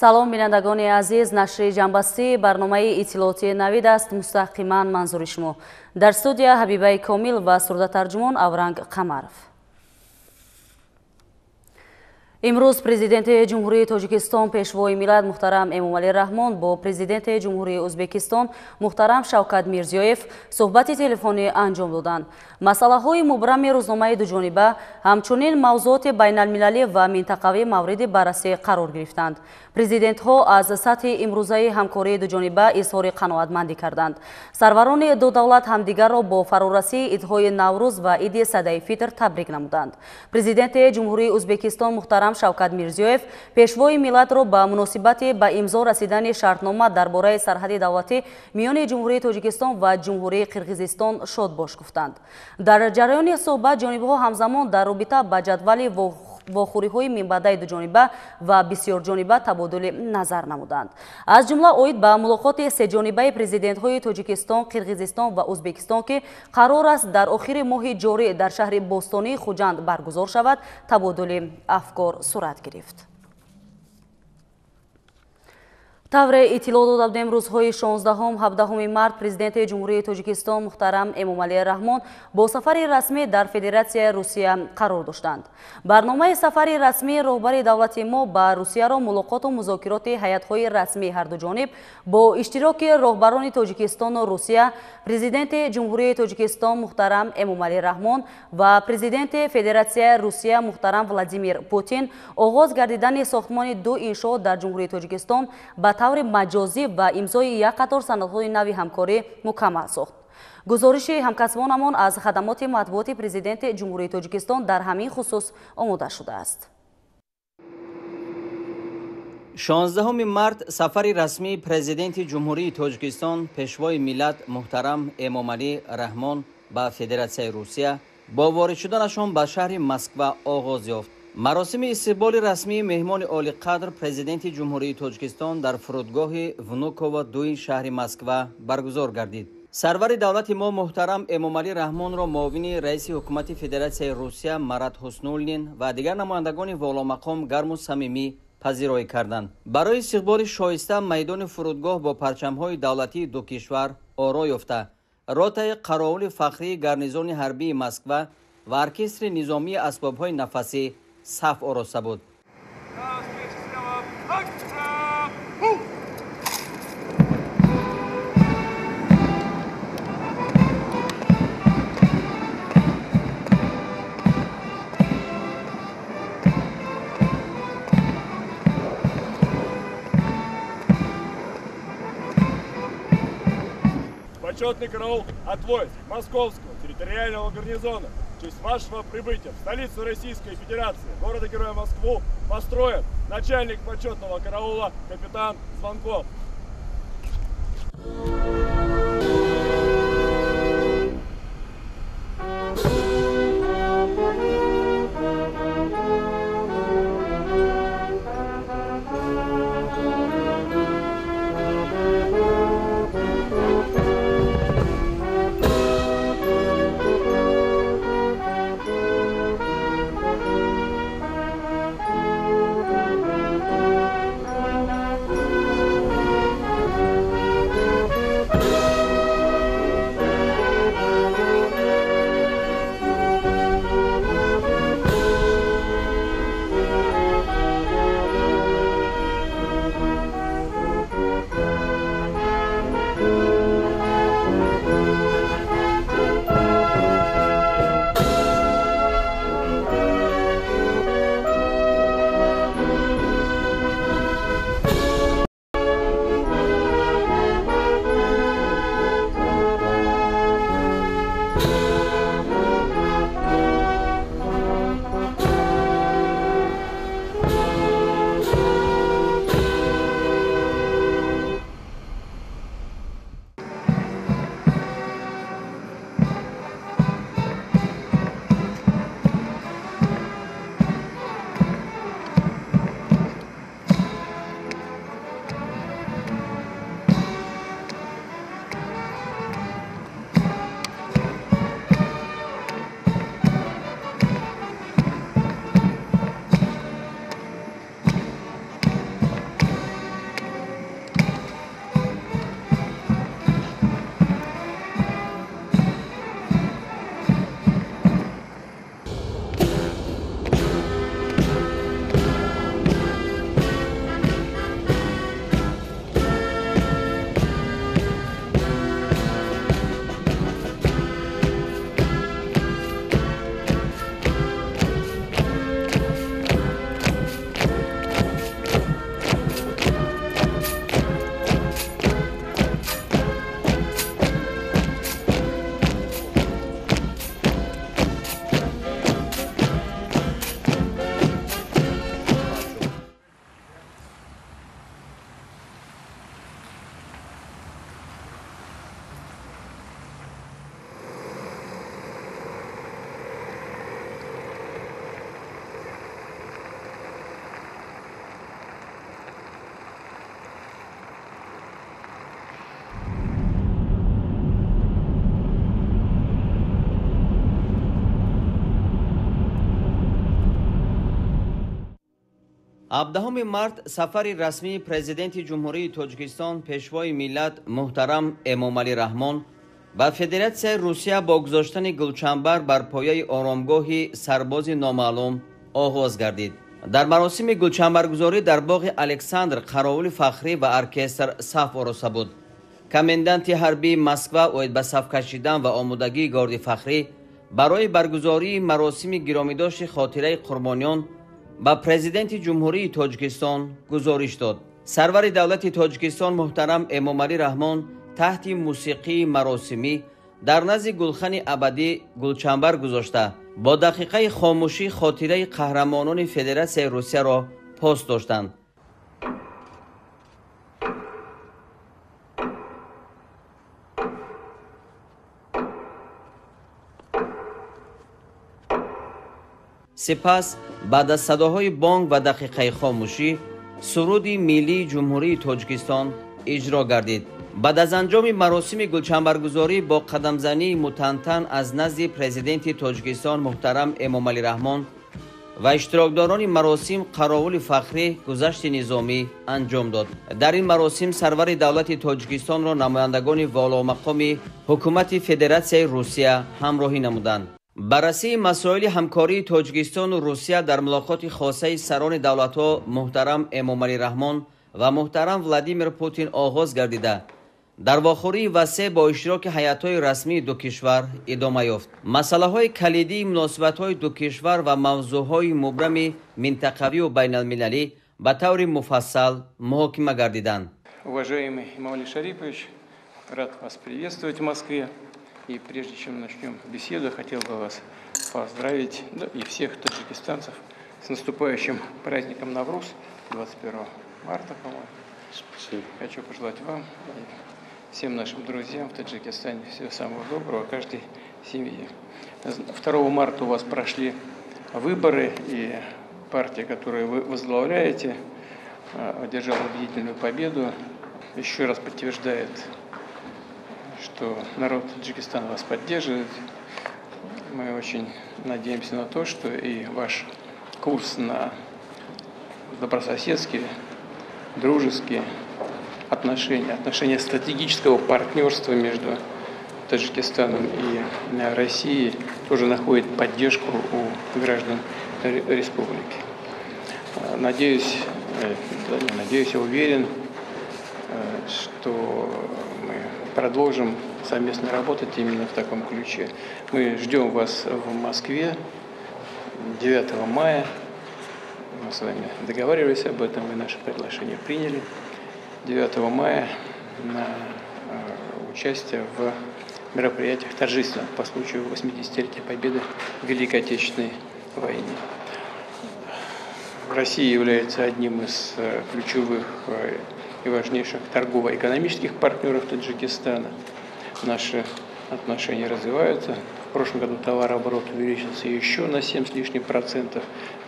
Салом бинандагони азиз, нашри ҷамъбастии барномаи иттилоотии Навид аст, мустақиман манзури шумо. Дар студия Ҳабибаи Комил ва сурдатарҷумон Авранг Қамаров. Имрӯз президенти Ҷумҳурии Тоҷикистон Пешвои миллат муҳтарам Эмомалӣ Раҳмон бо президенти Ҷумҳурии Ӯзбекистон муҳтарам Шавкат Мирзиёев суҳбати телефонӣ анҷом доданд. Масъалаҳои мубрами рӯзномаи дуҷониба, ҳамчунин мавзуоти байналмилалӣ ва минтақавӣ мавриди баррасӣ қарор гирифтанд. Президентҳо аз сатҳи имрӯзаи ҳамкории дуҷониба изҳори қаноатмандӣ карданд. Сарварони ду давлат ҳамдигарро бо фарорасии идҳои Наврӯз ва иди Садаи Фитр табрик намуданд. Президенти Ҷумҳурии Ӯзбекистон муҳтарам Шавкат Мирзиёев пешвои миллатро ба муносибати ба имзо расидани шартнома дар бораи сарҳади давлатӣ миёни Ҷумҳурии Тоҷикистон ва Ҷумҳурии Қирғизистон шодбош гуфтанд. Дар ҷараёни суҳбат ҷонибҳо ҳамзамон дар робита ба ҷадвали вохӯриҳои минбаъдаи дуҷониба ва бисёрҷониба табодули назар намуданд. Аз ҷумла оид ба мулоқоти сеҷонибаи президентҳои Тоҷикистон, Қирғизистон ва Ӯзбекистон, ки қарор аст дар охири моҳи ҷорӣ дар шаҳри бостонии Хуҷанд баргузор шавад, табодули афкор сурат гирифт. Тавре иттилоъ дода будем, рӯзҳои 16-17 март президенти Ҷумҳурии Тоҷикистон муҳтарам Эмомалӣ Раҳмон бо сафари расмӣ дар Федератсияи Русия қарор доштанд. Барномаи сафари расмии роҳбари давлати мо ба Русияро мулоқоту музокироти ҳайатҳои расмии ҳарду ҷониб бо иштироки роҳбарони Тоҷикистону Русия, президенти Ҷумҳурии Тоҷикистон муҳтарам Эмомалӣ Раҳмон ва президенти Федератсияи Русия муҳтарам Владимир Путин оғоз гардидани сохтмони ду иншоот дар Ҷумҳурии Тоҷикистон ба таври маҷозӣ ва имзои як қатор санадҳои нави ҳамкорӣ мукаммал сохт. Гузориши ҳамкасбонамон аз хадамоти матбуоти президенти Ҷумҳурии Тоҷикистон дар ҳамин хусус омода шудааст. 16 март сафари расмии президенти Ҷумҳурии Тоҷикистон Пешвои миллат муҳтарам Эмомалӣ Раҳмон ба Федератсияи Русия бо ворид шуданашон ба шаҳри Москва оғоз ёфт. Маросими истиқболи расмии меҳмони олиқадр президенти Ҷумҳурии Тоҷикистон дар фурудгоҳи Внуково дуи шаҳри Москва баргузор гардид. Сарвари давлати мо муҳтарам Эмомалӣ Раҳмонро муовини раиси ҳукумати Федератсияи Русия Марат Ҳуснуллин ва дигар намояндагони воломақом гарму самимӣ пазироӣ карданд. Барои истиқболи шоиста майдони фурудгоҳ бо парчамҳои давлатии ду кишвар оро ёфта, ротаи қаровули фахрии гарнизони ҳарбии Москва ва оркестри низомии асбобҳои нафасӣ саф ороста буд. Почетный караул от войск Московского территориального гарнизона в честь вашего прибытия в столицу Российской Федерации, города-героя Москву, построен начальник почетного караула капитан Звонков. 17 март сафари расмии президенти Ҷумҳурии Тоҷикистон, Пешвои миллат муҳтарам Эмомалӣ Раҳмон ба Федератсияи Русия бо гузоштани гулчанбар бар пояи оромгоҳи сарбози номаълум оғоз гардид. Дар маросими гулчанбаргузорӣ дар боғи Александр қаровули фахрӣ ва оркестр саф ороста буд. Коменданти ҳарбии Москва оид ба саф кашидан ва омодагии горди фахрӣ барои баргузории маросими гиромидошти хотираи қурбониён ба президенти Ҷумҳурии Тоҷикистон гузориш дод. Сарвари давлати Тоҷикистон муҳтарам Эмомалӣ Раҳмон таҳти мусиқии маросимӣ дар назди гулхани абадӣ гулчанбар гузошта, бо дақиқаи хомӯшӣ хотираи қаҳрамонони Федератсияи Русияро пос доштанд. Сипас баъд аз садоҳои бонг ва дақиқаи хомӯшӣ суруди миллии Ҷумҳурии Тоҷикистон иҷро гардид. Баъд аз анҷоми маросими гулчанбаргузорӣ бо қадамзании мутантан аз назди президенти Тоҷикистон муҳтарам Эмомалӣ Раҳмон ва иштирокдорони маросим қаровули фахрӣ гузашти низомӣ анҷом дод. Дар ин маросим сарвари давлати Тоҷикистонро намояндагони воломақоми ҳукумати Федератсияи Русия ҳамроҳӣ намуданд. Баррасии масоили ҳамкории Тоҷикистону Русия дар мулоқоти хосаи сарони давлатҳо муҳтарам Эмомалӣ Раҳмон ва муҳтарам Владимир Путин оғоз гардида, дар вохӯрии васеъ бо иштироки ҳайатҳои расмии ду кишвар идома ёфт. Масъалаҳои калидии муносибатҳои ду кишвар ва мавзӯъҳои мубрами минтақавию байналмилалӣ ба таври муфассал муҳокима гардиданд. Уважаемый Эмомали Шарипович, рад вас приветствовать в Москве. И прежде чем начнем беседу, хотел бы вас поздравить, да, и всех таджикистанцев с наступающим праздником Навруз, 21 марта, по-моему. Спасибо. Хочу пожелать вам и всем нашим друзьям в Таджикистане всего самого доброго, каждой семье. 2 марта у вас прошли выборы, и партия, которую вы возглавляете, одержала убедительную победу. Еще раз подтверждает, что народ Таджикистана вас поддерживает. Мы очень надеемся на то, что и ваш курс на добрососедские, дружеские отношения, отношения стратегического партнерства между Таджикистаном и Россией тоже находит поддержку у граждан республики. Надеюсь, да, не надеюсь, я уверен, что мы продолжим совместно работать именно в таком ключе. Мы ждем вас в Москве 9 мая. Мы с вами договаривались об этом, вы наше приглашение приняли. 9 мая на участие в мероприятиях торжественных по случаю 80-летия победы в Великой Отечественной войне. Россия является одним из ключевых и важнейших торгово-экономических партнеров Таджикистана. Наши отношения развиваются. В прошлом году товарооборот увеличился еще на 7 с лишним процентов,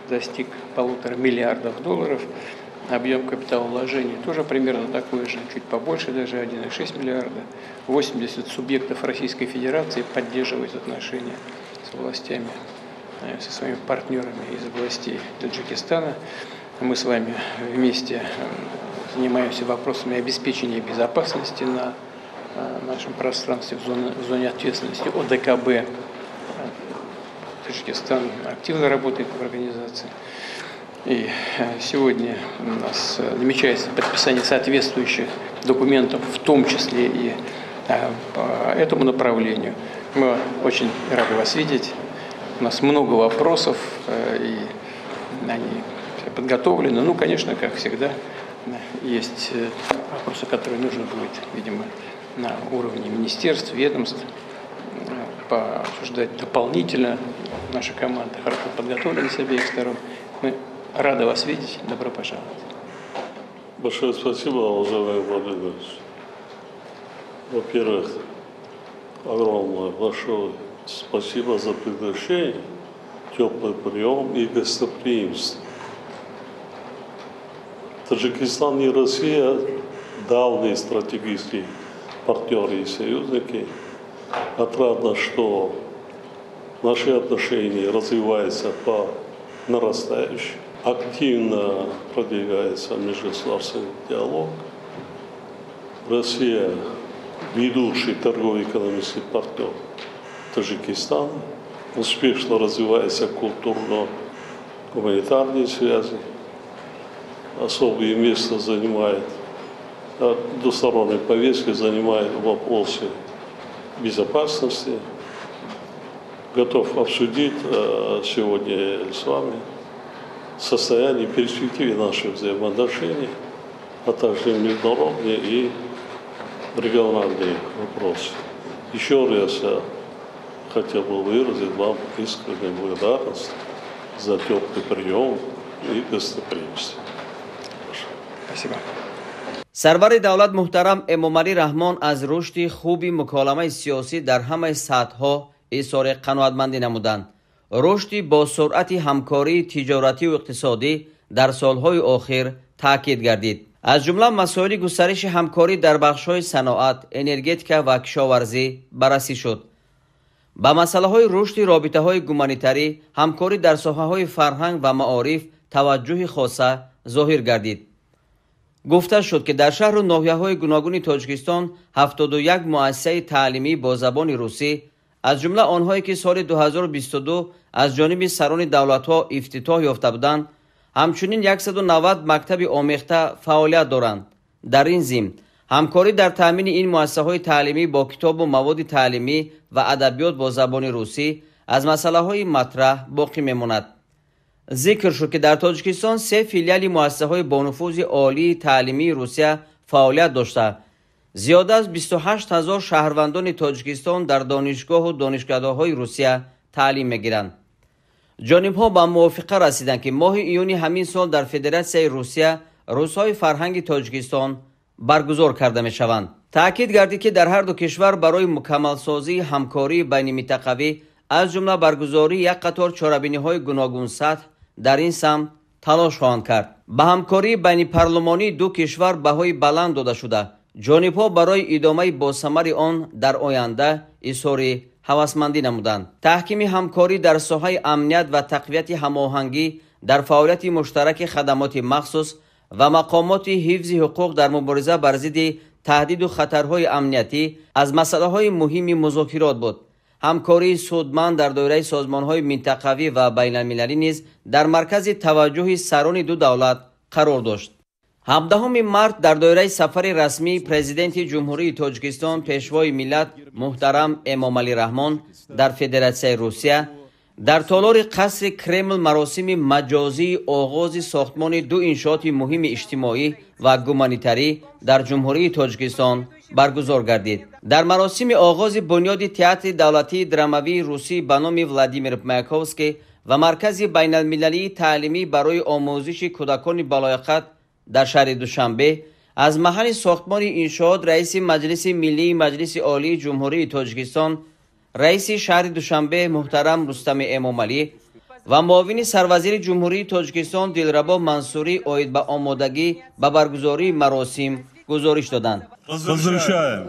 достиг 1,5 миллиарда долларов. Объем капиталовложений тоже примерно такой же, чуть побольше, даже 1,6 миллиарда. 80 субъектов Российской Федерации поддерживают отношения с властями, со своими партнерами из областей Таджикистана. Мы с вами вместе занимаемся вопросами обеспечения безопасности на нашем пространстве, в зоне ответственности ОДКБ. Таджикистан активно работает в организации. И сегодня у нас намечается подписание соответствующих документов, в том числе и по этому направлению. Мы очень рады вас видеть. У нас много вопросов, и они подготовлены. Ну, конечно, как всегда, есть вопросы, которые нужно будет, видимо, на уровне министерств, ведомств пообсуждать дополнительно. Наша команда хорошо подготовлена с обеих сторон. Мы рады вас видеть. Добро пожаловать. Большое спасибо, уважаемый Владимир Владимирович. Во-первых, огромное большое спасибо за приглашение, теплый прием и гостеприимство. Таджикистан и Россия давние стратегические партнеры и союзники. Отрадно, что наши отношения развиваются по нарастающей. Активно продвигается межгосударственный диалог. Россия – ведущий торгово-экономический партнер Таджикистана. Успешно развиваются культурно-гуманитарные связи. Особое место занимает, двусторонней повестки занимает вопросы безопасности. Готов обсудить сегодня с вами состояние и перспективы наших взаимоотношений, а также международные и региональные вопросы. Еще раз я хотел бы выразить вам искреннюю благодарность за теплый прием и гостеприимство. Спасибо. Сарвари давлат муҳтарам Эмомалӣ Раҳмон аз рушди хуби муколамаи сиёсӣ дар ҳамаи сатҳҳо изҳори қаноатмандӣ намуданд. Рушди бо суръати ҳамкории тиҷоративу иқтисодӣ дар солҳои охир таъкид гардид. Аз ҷумла масоили густариши ҳамкорӣ дар бахшҳои саноат, энергетика ва кишоварзӣ баррасӣ шуд. Ба масъалаҳои рушди робитаҳои гуманитарӣ, ҳамкорӣ дар соҳаҳои фарҳанг ва маориф таваҷҷӯҳи хоса зоҳир гардид. Гуфта шуд, ки дар шаҳру ноҳияҳои гуногуни Тоҷикистон 71 муассисаи таълимӣ бо забони русӣ, аз ҷумла онҳое ки соли 2022 аз ҷониби сарони давлатҳо ифтитоҳ ёфта буданд, ҳамчунин 190 мактаби омехта фаъолият доранд. Дар ин зимн ҳамкорӣ дар таъмини ин муассисаҳои таълимӣ бо китобу маводи таълимӣ ва адабиёт бо забони русӣ аз масъалаҳои матраҳ боқӣ мемонад. Зикр шуд, ки дар Тоҷикистон се филиали муассисаҳои бонуфузи олии таълимии Русия фаъолият дошта, зиёда аз 28 ҳазор шаҳрвандони Тоҷикистон дар донишгоҳу донишкадаҳои Русия таълим мегиранд. Ҷонибҳо ба мувофиқа расиданд, ки моҳи июни ҳамин сол дар Федератсияи Русия рӯзҳои фарҳанги Тоҷикистон баргузор карда мешаванд. Таъкид гардид, ки дар ҳар ду кишвар барои мукаммалсозии ҳамкории байниминтақавӣ, аз ҷумла баргузории як қатор чорабиниҳои гуногунсатҳ дар ин самт талош хоҳанд кард. Ба ҳамкории байнипарлумонии ду кишвар баҳои баланд дода шуда, ҷонибҳо барои идомаи босамари он дар оянда изҳори ҳавасмандӣ намуданд. Таҳкими ҳамкорӣ дар соҳаи амният ва тақвияти ҳамоҳангӣ дар фаъолияти муштараки хадамоти махсус ва мақомоти ҳифзи ҳуқуқ дар мубориза бар зидди таҳдиду хатарҳои амниятӣ аз масъалаҳои муҳими музокирот буд. Ҳамкории судманд дар доираи созмонҳои минтақавӣ ва байналмилалӣ низ дар маркази таваҷҷӯҳи сарони ду давлат қарор дошт. 17 март дар доираи сафари расмии Президенти Ҷумҳурии Тоҷикистон Пешвои миллат муҳтарам Эмомалӣ Раҳмон дар Федератсияи Русия дар толори қасри Кремл маросими маҷозии оғози сохтмони ду иншооти муҳими иҷтимоӣ ва гуманитарӣ дар Ҷумҳурии Тоҷикистон баргузор гардид. Дар маросими оғози бунёди театри давлатии драмавии русӣ ба номи Владимир Маяковский ва маркази байналмилалии таълимӣ барои омӯзиши кӯдакони балояқат дар шаҳри Душанбе аз маҳалли сохтмони иншоот раиси Маҷлиси Миллии Маҷлиси Олии Ҷумҳурии Тоҷикистон, раиси шаҳри Душанбе муҳтарам Рустами Эмомалӣ ва муовини сарвазири Ҷумҳурии Тоҷикистон Дилрабо Мансурӣ оид ба омодагӣ ба баргузории маросим гузориш доданд. Разрешаем.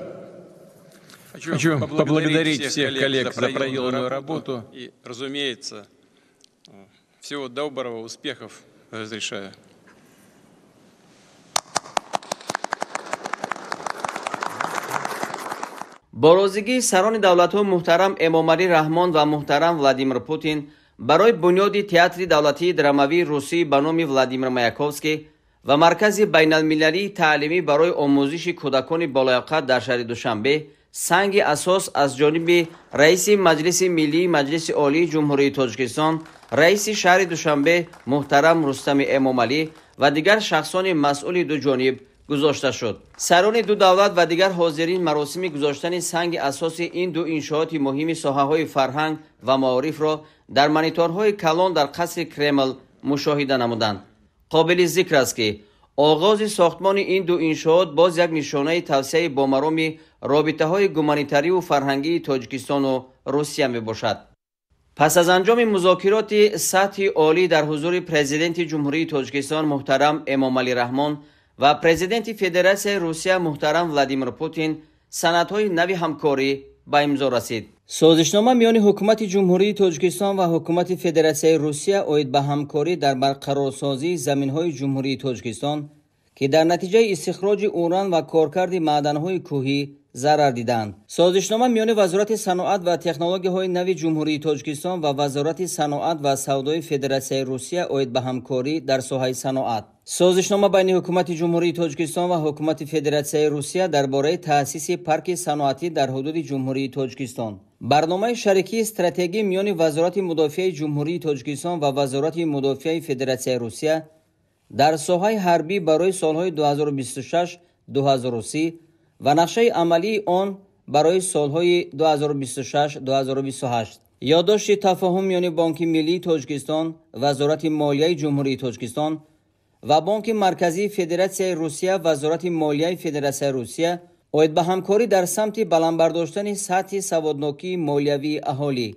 Хочу поблагодарить всех коллег за проделанную работу и, разумеется, всего доброго, успехов разрешаю. Бо розигии сарони давлатҳо муҳтарам Эмомалӣ Раҳмон ва муҳтарам Владимир Путин барои бунёди театри давлатии драмавии русӣ ба номи Владимир Маяковский ва маркази байналмилалии таълимӣ барои омӯзиши кӯдакони болояқат дар шаҳри Душанбе санги асос аз ҷониби раиси Маҷлиси Миллии Маҷлиси Олии Ҷумҳурии Тоҷикистон, раиси шаҳри Душанбе муҳтарам Рустами Эмомалӣ ва дигар шахсони масъули ду ҷониб гузошта шуд. Сарони ду давлат ва дигар ҳозирин маросими гузоштани санги асоси ин ду иншооти муҳими соҳаҳои фарҳанг ва маорифро дар мониторҳои калон дар қасри Кремл мушоҳида намуданд. Қобили зикр аст, ки оғози сохтмони ин ду иншоот боз як нишонаи тавсеаи бомароми робитаҳои гуманитариву фарҳангии Тоҷикистону Русия мебошад. Пас аз анҷоми музокироти сатҳи олӣ дар ҳузури Президенти Ҷумҳурии Тоҷикистон муҳтарам Эмомалӣ Раҳмон ва Президенти Федератсияи Русия муҳтарам Владимир Путин санадҳои нави ҳамкорӣ ба имзо расид. Созишнома миёни Ҳукумати Ҷумҳурии Тоҷикистон ва Ҳукумати Федератсияи Русия оид ба ҳамкорӣ дар барқарорсозии заминҳои Ҷумҳурии Тоҷикистон, ки дар натиҷаи истихроҷи уран ва коркарди маъданҳои кӯҳӣ зарар диданд. Созишнома миёни Вазорати саноат ва технологияҳои нави Ҷумҳурии Тоҷикистон ва Вазорати саноат ва савдои Федератсияи Русия оид ба ҳамкорӣ дар соҳаи саноат. Созишнома байни Ҳукумати Ҷумҳурии Тоҷикистон ва Ҳукумати Федератсияи Русия дар бораи таъсиси парки саноатӣ дар ҳудуди Ҷумҳурии Тоҷикистон. Барномаи шарикии стратегӣ миёни Вазорати мудофиаи Ҷумҳурии Тоҷикистон ва Вазорати мудофиаи Федератсияи Русия дар соҳаи ҳарбӣ барои солҳои 2026-2030 ва нақшаи амалии он барои солҳои 2026-2028. Ёддошти тафоҳум миёни Бонки Миллии Тоҷикистон, Вазорати молияи Ҷумҳурии Тоҷикистон ва Бонки Марказии Федератсияи Русия, Вазорати молияи Федератсияи Русия оид ба ҳамкорӣ дар самти баланд бардоштани сатҳи саводнокии молиявии аҳолӣ.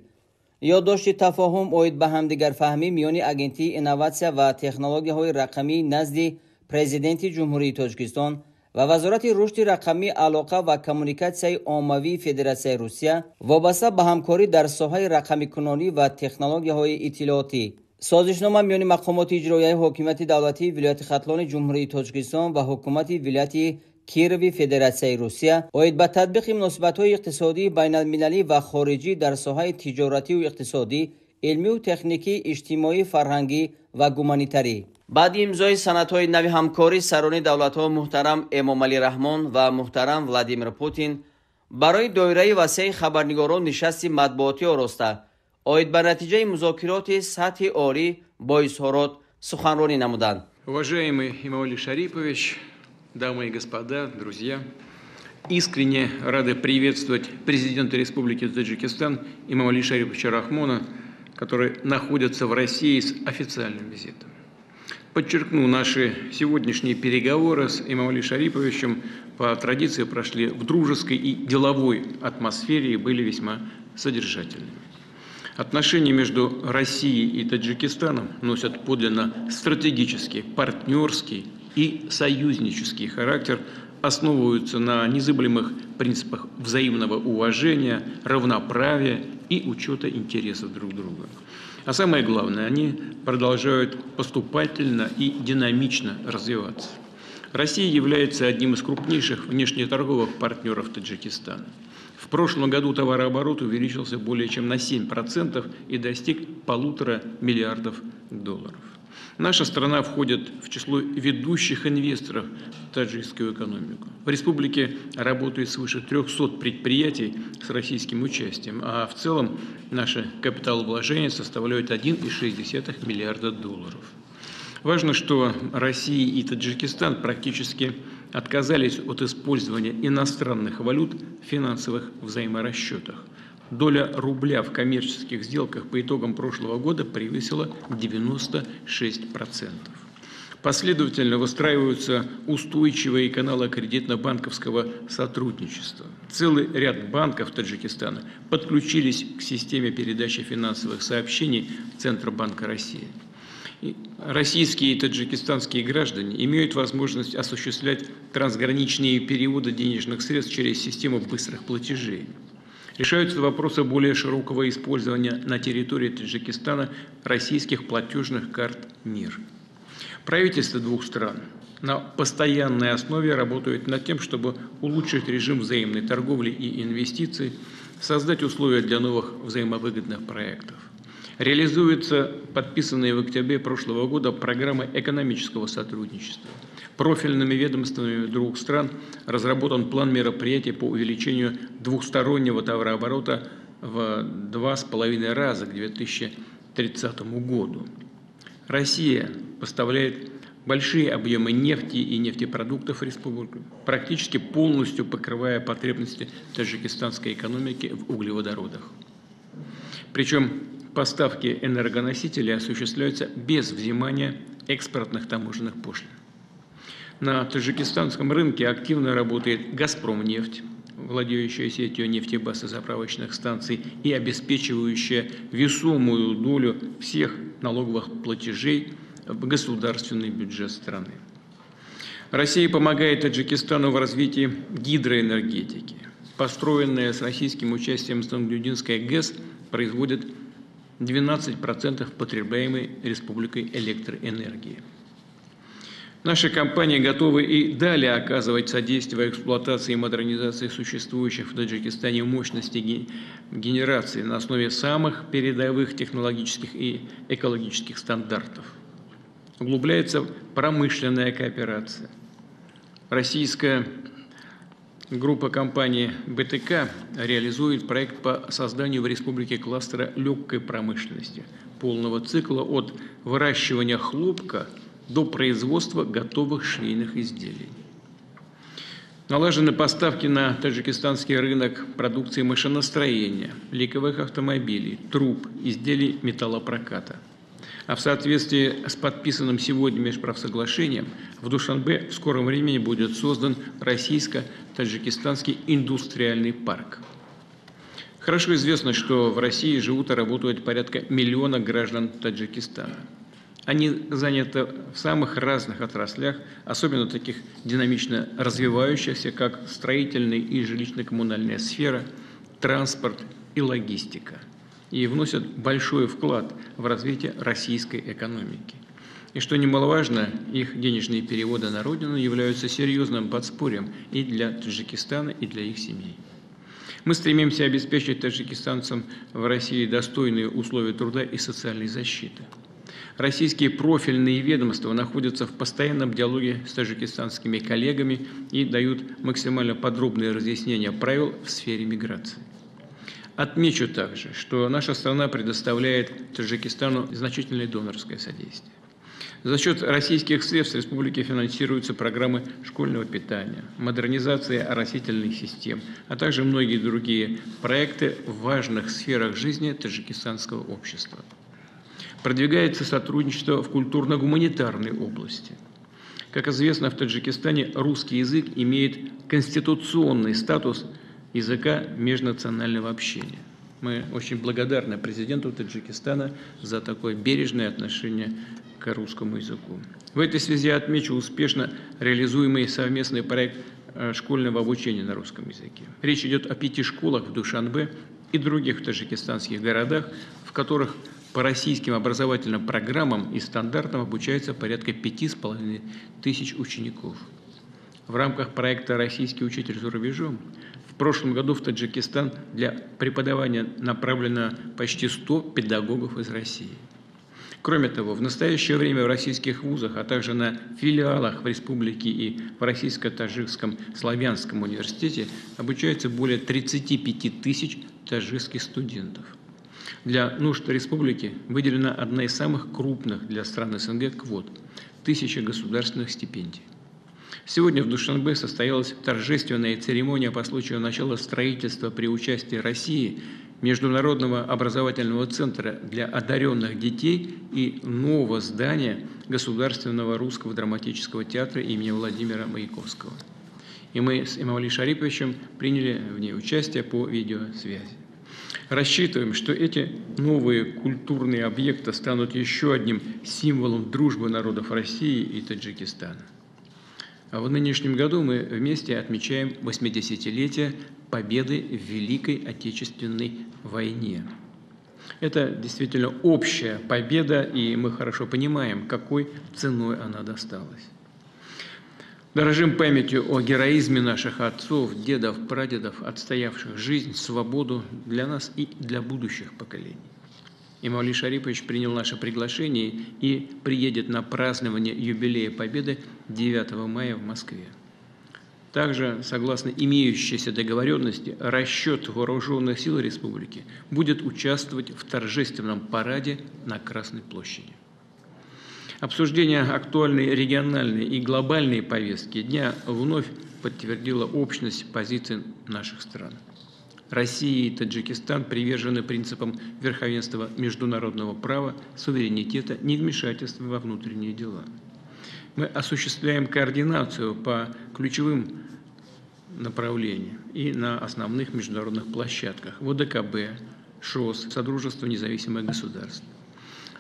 Ёддошти тафоҳум оид ба ҳамдигарфаҳмӣ миёни Агентии инноватсия ва технологияҳои рақамии назди Президенти Ҷумҳурии Тоҷикистон ва Вазорати рушди рақамӣ, алоқа ва коммуникатсияи оммавии Федератсияи Русия вобаста ба ҳамкорӣ дар соҳаи рақамикунонӣ ва технологияҳои иттилоотӣ. Созишнома миёни мақомоти иҷроияи ҳокимияти давлатии вилояти Хатлони Ҷумҳурии Тоҷикистон ва ҳукумати вилояти Кирови Федератсияи Русия оид ба татбиқи муносибатҳои иқтисодии байналмилалӣ ва хориҷӣ дар соҳаи тиҷоративу иқтисодӣ, илмию техникӣ, иҷтимоӣ, фарҳангӣ ва гуманитарӣ. Баъди имзои санадҳои нави ҳамкорӣ сарони давлатҳо муҳтарам Эмомалӣ Раҳмон ва муҳтарам Владимир Путин барои доираи васеи хабарнигорон нишасти матбуотӣ ороста оид ба натиҷаи музокироти сатҳи олӣ бо изҳорот суханронӣ намуданд. Уважаемый Эмомали Шарипович, дамы и господа, друзья, искренне рады приветствовать президента Республики Таджикистан Эмомали Шариповича Рахмона, который находится в России с официальным визитом. Подчеркну, наши сегодняшние переговоры с Эмомали Шариповичем по традиции прошли в дружеской и деловой атмосфере и были весьма содержательными. Отношения между Россией и Таджикистаном носят подлинно стратегический, партнерский и союзнический характер, основываются на незыблемых принципах взаимного уважения, равноправия и учета интересов друг друга. А самое главное, они продолжают поступательно и динамично развиваться. Россия является одним из крупнейших внешнеторговых партнеров Таджикистана. В прошлом году товарооборот увеличился более чем на 7% и достиг 1,5 миллиардов долларов. Наша страна входит в число ведущих инвесторов в таджикскую экономику. В республике работает свыше 300 предприятий с российским участием, а в целом наши капиталовложения составляют 1,6 миллиарда долларов. Важно, что Россия и Таджикистан практически отказались от использования иностранных валют в финансовых взаиморасчетах. Доля рубля в коммерческих сделках по итогам прошлого года превысила 96%. Последовательно выстраиваются устойчивые каналы кредитно-банковского сотрудничества. Целый ряд банков Таджикистана подключились к системе передачи финансовых сообщений Центробанка России. Российские и таджикистанские граждане имеют возможность осуществлять трансграничные переводы денежных средств через систему быстрых платежей. Решаются вопросы более широкого использования на территории Таджикистана российских платежных карт МИР. Правительства двух стран на постоянной основе работают над тем, чтобы улучшить режим взаимной торговли и инвестиций, создать условия для новых взаимовыгодных проектов. Реализуются подписанные в октябре прошлого года программы экономического сотрудничества. Профильными ведомствами двух стран разработан план мероприятий по увеличению двухстороннего товарооборота в 2,5 раза к 2030 году. Россия поставляет большие объемы нефти и нефтепродуктов в республику, практически полностью покрывая потребности таджикистанской экономики в углеводородах. Причем поставки энергоносителей осуществляются без взимания экспортных таможенных пошлин. На таджикистанском рынке активно работает «Газпромнефть», владеющая сетью нефтебаз и заправочных станций и обеспечивающая весомую долю всех налоговых платежей в государственный бюджет страны. Россия помогает Таджикистану в развитии гидроэнергетики. Построенная с российским участием Зангиюдинская ГЭС производит 12% потребляемой республикой электроэнергии. Наши компании готовы и далее оказывать содействие эксплуатации и модернизации существующих в Таджикистане мощностей генерации на основе самых передовых технологических и экологических стандартов. Углубляется промышленная кооперация. Российская группа компаний БТК реализует проект по созданию в республике кластера легкой промышленности, полного цикла от выращивания хлопка до производства готовых швейных изделий. Налажены поставки на таджикистанский рынок продукции машиностроения, легковых автомобилей, труб, изделий металлопроката. А в соответствии с подписанным сегодня межправсоглашением в Душанбе в скором времени будет создан российско-таджикистанский индустриальный парк. Хорошо известно, что в России живут и работают порядка миллиона граждан Таджикистана. Они заняты в самых разных отраслях, особенно таких динамично развивающихся, как строительная и жилищно-коммунальная сфера, транспорт и логистика, и вносят большой вклад в развитие российской экономики. И что немаловажно, их денежные переводы на родину являются серьезным подспорьем и для Таджикистана, и для их семей. Мы стремимся обеспечить таджикистанцам в России достойные условия труда и социальной защиты. Российские профильные ведомства находятся в постоянном диалоге с таджикистанскими коллегами и дают максимально подробные разъяснения правил в сфере миграции. Отмечу также, что наша страна предоставляет Таджикистану значительное донорское содействие. За счет российских средств республики финансируются программы школьного питания, модернизация оросительных систем, а также многие другие проекты в важных сферах жизни таджикистанского общества. Продвигается сотрудничество в культурно-гуманитарной области. Как известно, в Таджикистане русский язык имеет конституционный статус языка межнационального общения. Мы очень благодарны президенту Таджикистана за такое бережное отношение к русскому языку. В этой связи отмечу успешно реализуемый совместный проект школьного обучения на русском языке. Речь идет о 5 школах в Душанбе и других таджикистанских городах, в которых по российским образовательным программам и стандартам обучается порядка 5,5 тысяч учеников. В рамках проекта «Российский учитель за рубежом» в прошлом году в Таджикистан для преподавания направлено почти 100 педагогов из России. Кроме того, в настоящее время в российских вузах, а также на филиалах в республике и в Российско-Таджикском славянском университете обучаются более 35 тысяч таджикских студентов. Для нужд республики выделена одна из самых крупных для стран СНГ квот – 1000 государственных стипендий. Сегодня в Душанбе состоялась торжественная церемония по случаю начала строительства при участии России Международного образовательного центра для одаренных детей и нового здания Государственного русского драматического театра имени Владимира Маяковского. И мы с Эмомали Шариповичем приняли в ней участие по видеосвязи. Рассчитываем, что эти новые культурные объекты станут еще одним символом дружбы народов России и Таджикистана. А в нынешнем году мы вместе отмечаем 80-летие победы в Великой Отечественной войне. Это действительно общая победа, и мы хорошо понимаем, какой ценой она досталась. Дорожим памятью о героизме наших отцов, дедов, прадедов, отстоявших жизнь, свободу для нас и для будущих поколений. Эмомали Шарипович принял наше приглашение и приедет на празднование юбилея Победы 9 мая в Москве. Также, согласно имеющейся договоренности, расчет Вооруженных сил республики будет участвовать в торжественном параде на Красной площади. Обсуждение актуальной региональной и глобальной повестки дня вновь подтвердило общность позиций наших стран. Россия и Таджикистан привержены принципам верховенства международного права, суверенитета, невмешательства во внутренние дела. Мы осуществляем координацию по ключевым направлениям и на основных международных площадках ОДКБ, ШОС, Содружество независимых государств.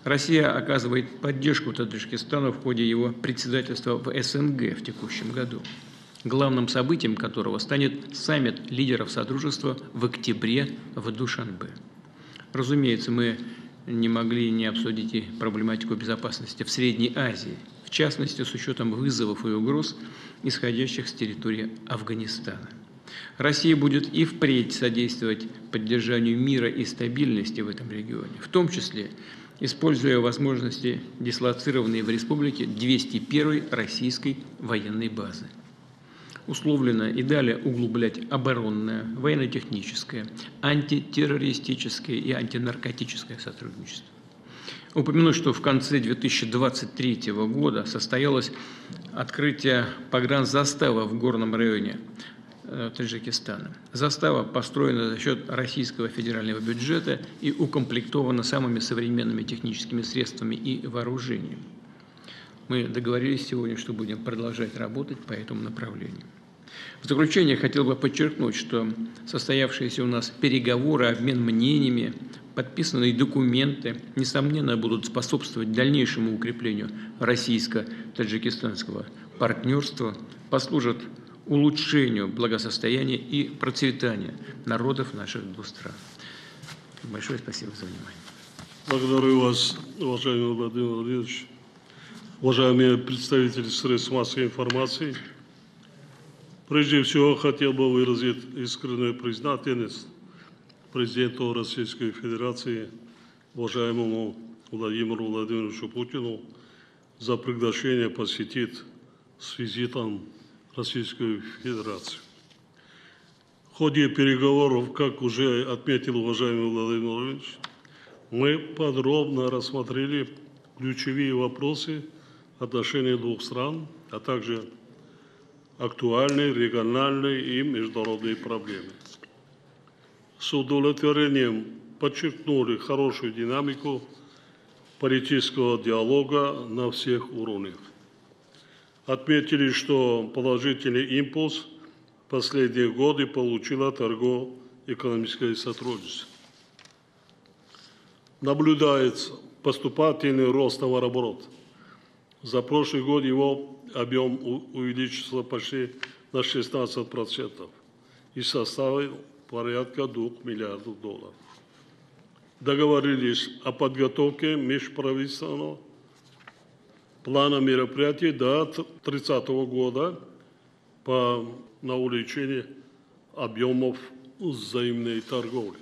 Россия оказывает поддержку Таджикистану в ходе его председательства в СНГ в текущем году. главным событием которого станет саммит лидеров Содружества в октябре в Душанбе. Разумеется, мы не могли не обсудить и проблематику безопасности в Средней Азии, в частности, с учетом вызовов и угроз, исходящих с территории Афганистана. Россия будет и впредь содействовать поддержанию мира и стабильности в этом регионе, в том числе используя возможности, дислоцированные в республике 201-й российской военной базы. Условлено и далее углублять оборонное, военно-техническое, антитеррористическое и антинаркотическое сотрудничество. Упомяну, что в конце 2023 года состоялось открытие погранзаставы в горном районе Таджикистана. Застава построена за счет российского федерального бюджета и укомплектована самыми современными техническими средствами и вооружением. Мы договорились сегодня, что будем продолжать работать по этому направлению. В заключение хотел бы подчеркнуть, что состоявшиеся у нас переговоры, обмен мнениями, подписанные документы, несомненно, будут способствовать дальнейшему укреплению российско-таджикистанского партнерства, послужат улучшению благосостояния и процветания народов наших двух стран. Большое спасибо за внимание. Благодарю вас, уважаемый Владимир Владимирович. Уважаемые представители средств массовой информации, прежде всего хотел бы выразить искреннюю признательность президенту Российской Федерации, уважаемому Владимиру Владимировичу Путину, за приглашение посетить с визитом Российскую Федерацию. В ходе переговоров, как уже отметил уважаемый Владимир Владимирович, мы подробно рассмотрели ключевые вопросы отношений двух стран, а также актуальные региональные и международные проблемы. С удовлетворением подчеркнули хорошую динамику политического диалога на всех уровнях. Отметили, что положительный импульс в последние годы получила торгово-экономическое сотрудничество. Наблюдается поступательный рост товарооборота. За прошлый год его объем увеличился почти на 16% и составил порядка 2 миллиардов долларов. Договорились о подготовке межправительственного плана мероприятий до 2030 года на увеличение объемов взаимной торговли.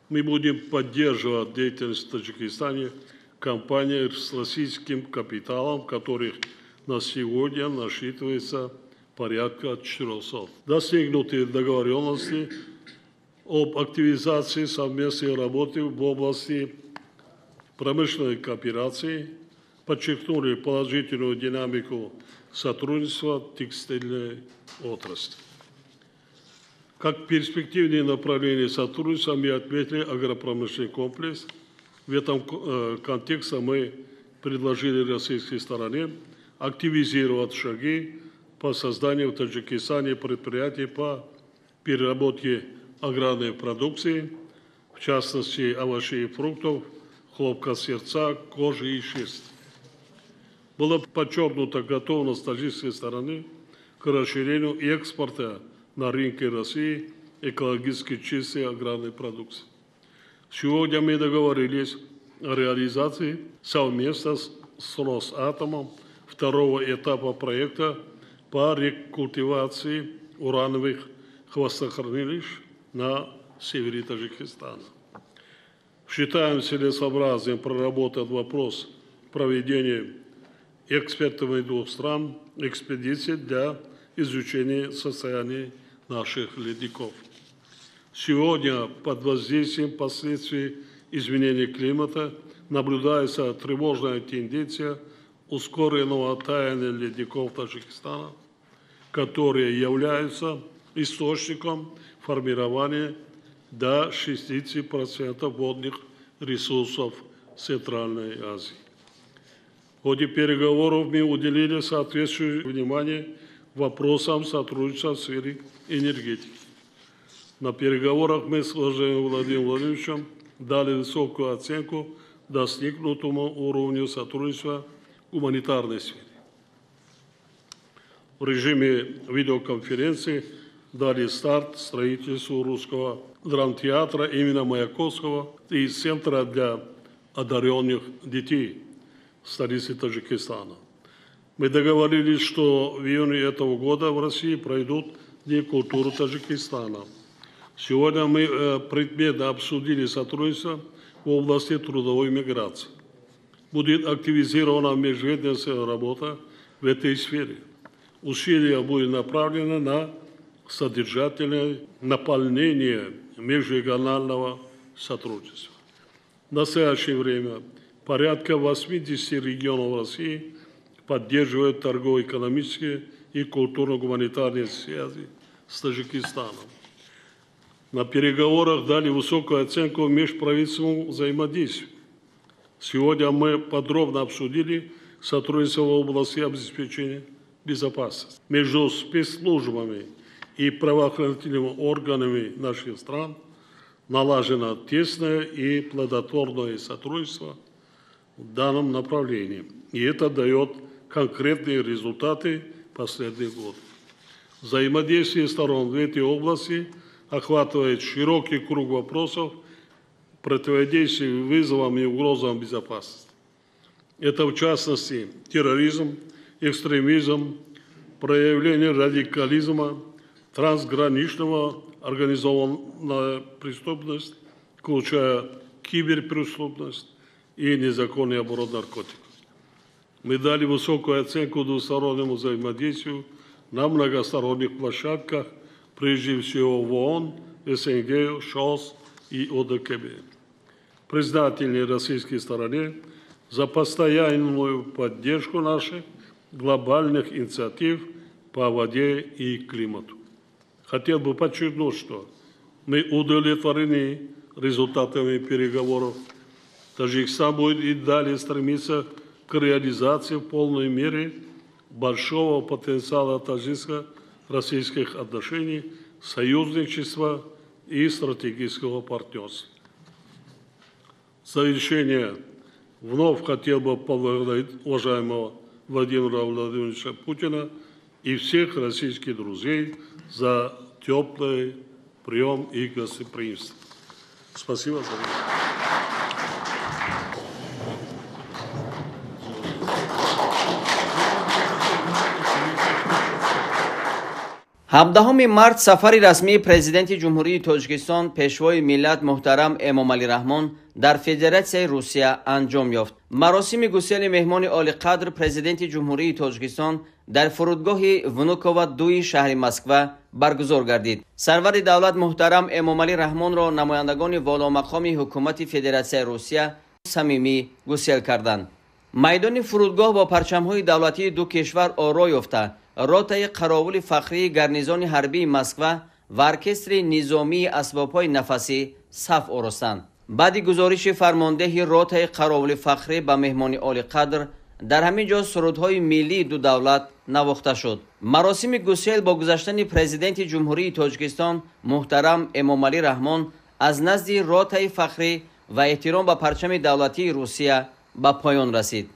Мы будем поддерживать деятельность в Таджикистане компаний с российским капиталом, которых на сегодня насчитывается порядка 400. Достигнуты договоренности об активизации совместной работы в области промышленной кооперации, подчеркнули положительную динамику сотрудничества в текстильной отрасли. Как перспективные направления сотрудничества мы отметили агропромышленный комплекс. В этом контексте мы предложили российской стороне активизировать шаги по созданию в Таджикистане предприятий по переработке аграрной продукции, в частности овощей и фруктов, хлопка сердца, кожи и шерсти. Была подчеркнута готовность таджикской стороны к расширению экспорта на рынке России экологически чистой аграрной продукции. Сегодня мы договорились о реализации совместно с Росатомом второго этапа проекта по рекультивации урановых хвостохранилищ на севере Таджикистана. Считаем целесообразным проработать вопрос проведения экспертами двух стран экспедиции для изучения состояния наших ледников. Сегодня под воздействием последствий изменения климата наблюдается тревожная тенденция ускоренного таяния ледников Таджикистана, которые являются источником формирования до 60% водных ресурсов Центральной Азии. В ходе переговоров мы уделили соответствующее внимание вопросам сотрудничества в сфере энергетики. На переговорах мы с уважаемым Владимиром Владимировичем дали высокую оценку достигнутому уровню сотрудничества в гуманитарной сфере. в режиме видеоконференции дали старт строительству русского драмтеатра имени Маяковского и Центра для одаренных детей в столице Таджикистана. Мы договорились, что в июне этого года в России пройдут Дни культуры Таджикистана. Сегодня мы предметно обсудили сотрудничество в области трудовой миграции. Будет активизирована межведомственная работа в этой сфере. Усилия будут направлены на содержательное наполнение межрегионального сотрудничества. В настоящее время порядка 80 регионов России поддерживают торгово-экономические и культурно-гуманитарные связи с Таджикистаном. На переговорах дали высокую оценку межправительственному взаимодействию. Сегодня мы подробно обсудили сотрудничество в области обеспечения безопасности. Между спецслужбами и правоохранительными органами наших стран налажено тесное и плодотворное сотрудничество в данном направлении. И это дает конкретные результаты последних годов. Взаимодействие сторон в этой области охватывает широкий круг вопросов противодействия вызовам и угрозам безопасности. Это, в частности, терроризм, экстремизм, проявление радикализма, трансграничного организованная преступность, включая киберпреступность и незаконный оборот наркотиков. Мы дали высокую оценку двустороннему взаимодействию на многосторонних площадках, прежде всего в ООН, СНГ, ШОС и ОДКБ. Признательны российской стороне за постоянную поддержку наших глобальных инициатив по воде и климату. Хотел бы подчеркнуть, что мы удовлетворены результатами переговоров. Таджикистан будет и далее стремиться к реализации в полной мере большого потенциала таджикско-российских отношений, союзничества и стратегического партнерства. В завершение вновь хотел бы поблагодарить уважаемого Владимира Владимировича Путина и всех российских друзей за теплый прием и гостеприимство. Спасибо за внимание. 17 март сафари расмии президенти Ҷумҳурии Тоҷикистон Пешвои миллат муҳтарам Эмомалӣ Раҳмон дар Федератсияи Русия анҷом ёфт. Маросими гусели меҳмони олиқадр президенти Ҷумҳурии Тоҷикистон дар фурудгоҳи Внуково 2 шаҳри Москва баргузор гардид. Сарвари давлат муҳтарам Эмомалӣ Раҳмонро намояндагони воломақоми ҳукумати Федератсияи Русия самимӣ гусел карданд. Майдони фурудгоҳ бо парчамҳои давлатии ду кишвар оро ёфта, ротаи қаровули фахрии гарнизони ҳарбии Москва ва оркестри низомии асбобҳои нафасӣ саф оростанд. Баъди гузориши фармондеҳи ротаи қаровули фахрӣ ба меҳмони олиқадр дар ҳамин ҷо сурудҳои миллии ду давлат навохта шуд. Маросими гусел бо гузаштани президенти Ҷумҳурии Тоҷикистон муҳтарам Эмомалӣ Раҳмон аз назди ротаи фахрӣ ва эҳтиром ба парчами давлатии Русия ба поён расид.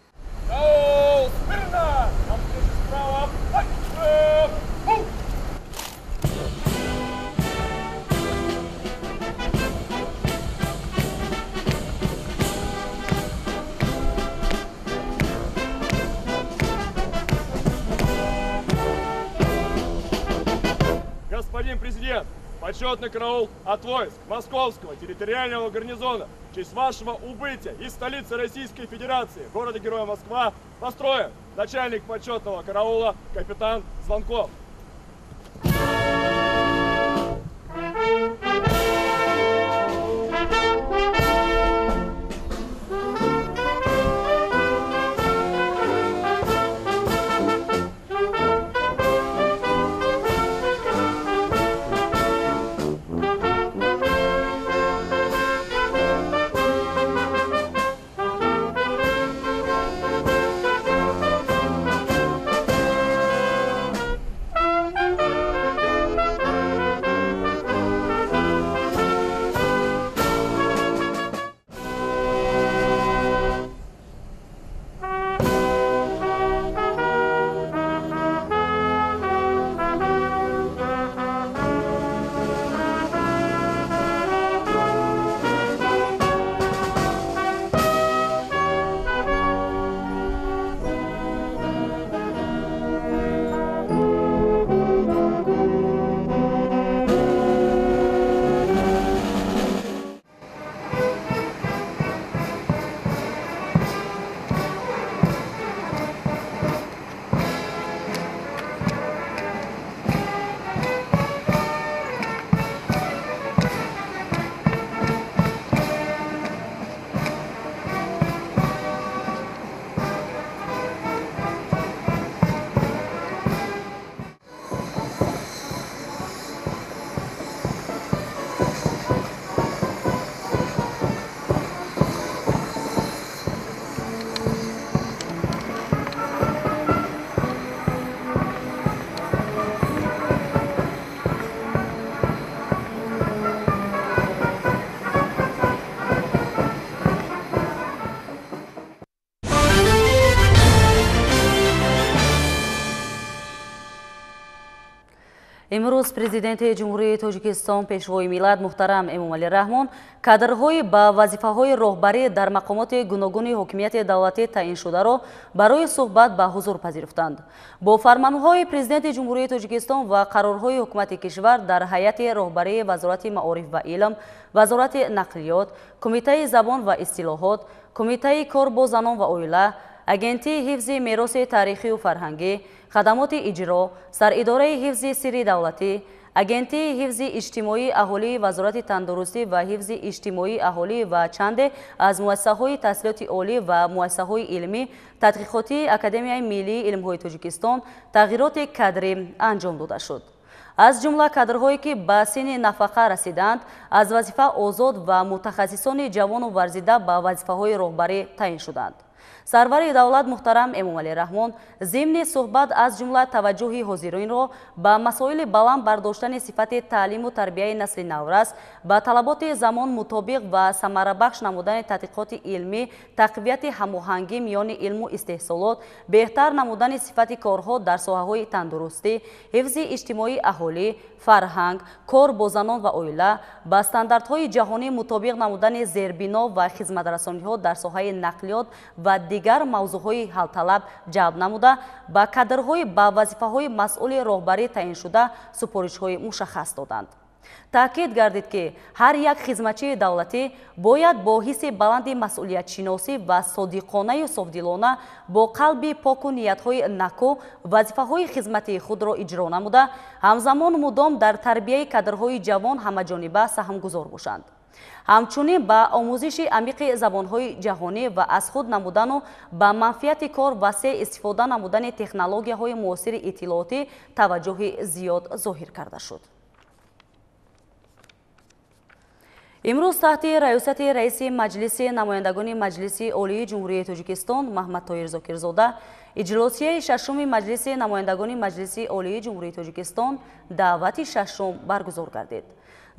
Господин президент, почетный караул от войск Московского территориального гарнизона в честь вашего убытия из столицы Российской Федерации, города-героя Москва, построен начальник почетного караула капитан Звонков. Имрӯз Президенти Ҷумҳурии Тоҷикистон, Пешвои миллат муҳтарам Эмомалӣ Раҳмон кадрҳои ба вазифаҳои роҳбарӣ дар мақомоти гуногуни ҳокимияти давлатӣ таъиншударо барои суҳбат ба ҳузур пазируфтанд. Бо фармонҳои Президенти Ҷумҳурии Тоҷикистон ва қарорҳои ҳукумати кишвар дар ҳайати роҳбарии Вазорати маориф ва илм, Вазорати нақлиёт, Кумитаи забон ва истилоҳот, Кумитаи кор бо занон ва оила, Агентии ҳифзи мероси таърихию фарҳангӣ, хадамоти иҷро, Саридораи ҳифзи сирри давлатӣ, Агентии ҳифзи иҷтимоии аҳолии Вазорати тандурустӣ ва ҳифзи иҷтимоии аҳолӣ ва чанде аз муассисаҳои таҳсилоти олӣ ва муассисаҳои илмӣ тадқиқотии Академияи миллии илмҳои Тоҷикистон тағйироти кадрӣ анҷом дода шуд. Аз ҷумла кадрҳое ки ба синни нафақа расиданд, аз вазифа озод ва мутахассисони ҷавону варзида ба вазифаҳои роҳбарӣ таъин шуданд. Сарвари давлат муҳтарам Эмомалӣ Раҳмон зимни суҳбат аз ҷумла таваҷҷӯҳи ҳозиринро ба масоили баланд бардоштани сифати таълиму тарбияи насли наврас, ба талаботи замон мутобиқ ва самарабахш намудани тадқиқоти илмӣ, тақвияти ҳамоҳангӣ миёни илму истеҳсолот, беҳтар намудани сифати корҳо дар соҳаҳои тандурустӣ, ҳифзи иҷтимоии аҳолӣ, фарҳанг, кор бо занон ва оила, ба стандартҳои ҷаҳонӣ мутобиқ намудани зербино ва хизматрасониҳо дар соҳаи нақлиёт ва дигар мавзӯъҳои ҳалталаб ҷалб намуда, ба кадрҳои ба вазифаҳои масъули роҳбарӣ таъиншуда супоришҳои мушаххас доданд. Таъкид гардид, ки ҳар як хизматчии давлатӣ бояд бо ҳисси баланди масъулиятшиносӣ ва содиқонаю софдилона, бо қалби поку ниятҳои наку вазифаҳои хизматии худро иҷро намуда, ҳамзамон мудом дар тарбияи кадрҳои ҷавон ҳамаҷониба саҳмгузор бошанд. Ҳамчунин ба омӯзиши амиқи забонҳои ҷаҳонӣ ва аз худ намудану ба манфиати кор васеъ истифода намудани технологияҳои муосири иттилоотӣ таваҷҷӯҳи зиёд зоҳир карда шуд. Имрӯз таҳти раёсати раиси Маҷлиси намояндагони Маҷлиси Олии Ҷумҳурии Тоҷикистон Маҳмадтоир Зокирзода иҷлосияи шашуми Маҷлиси намояндагони Маҷлиси Олии Ҷумҳурии Тоҷикистон даъвати шашум баргузор гардид.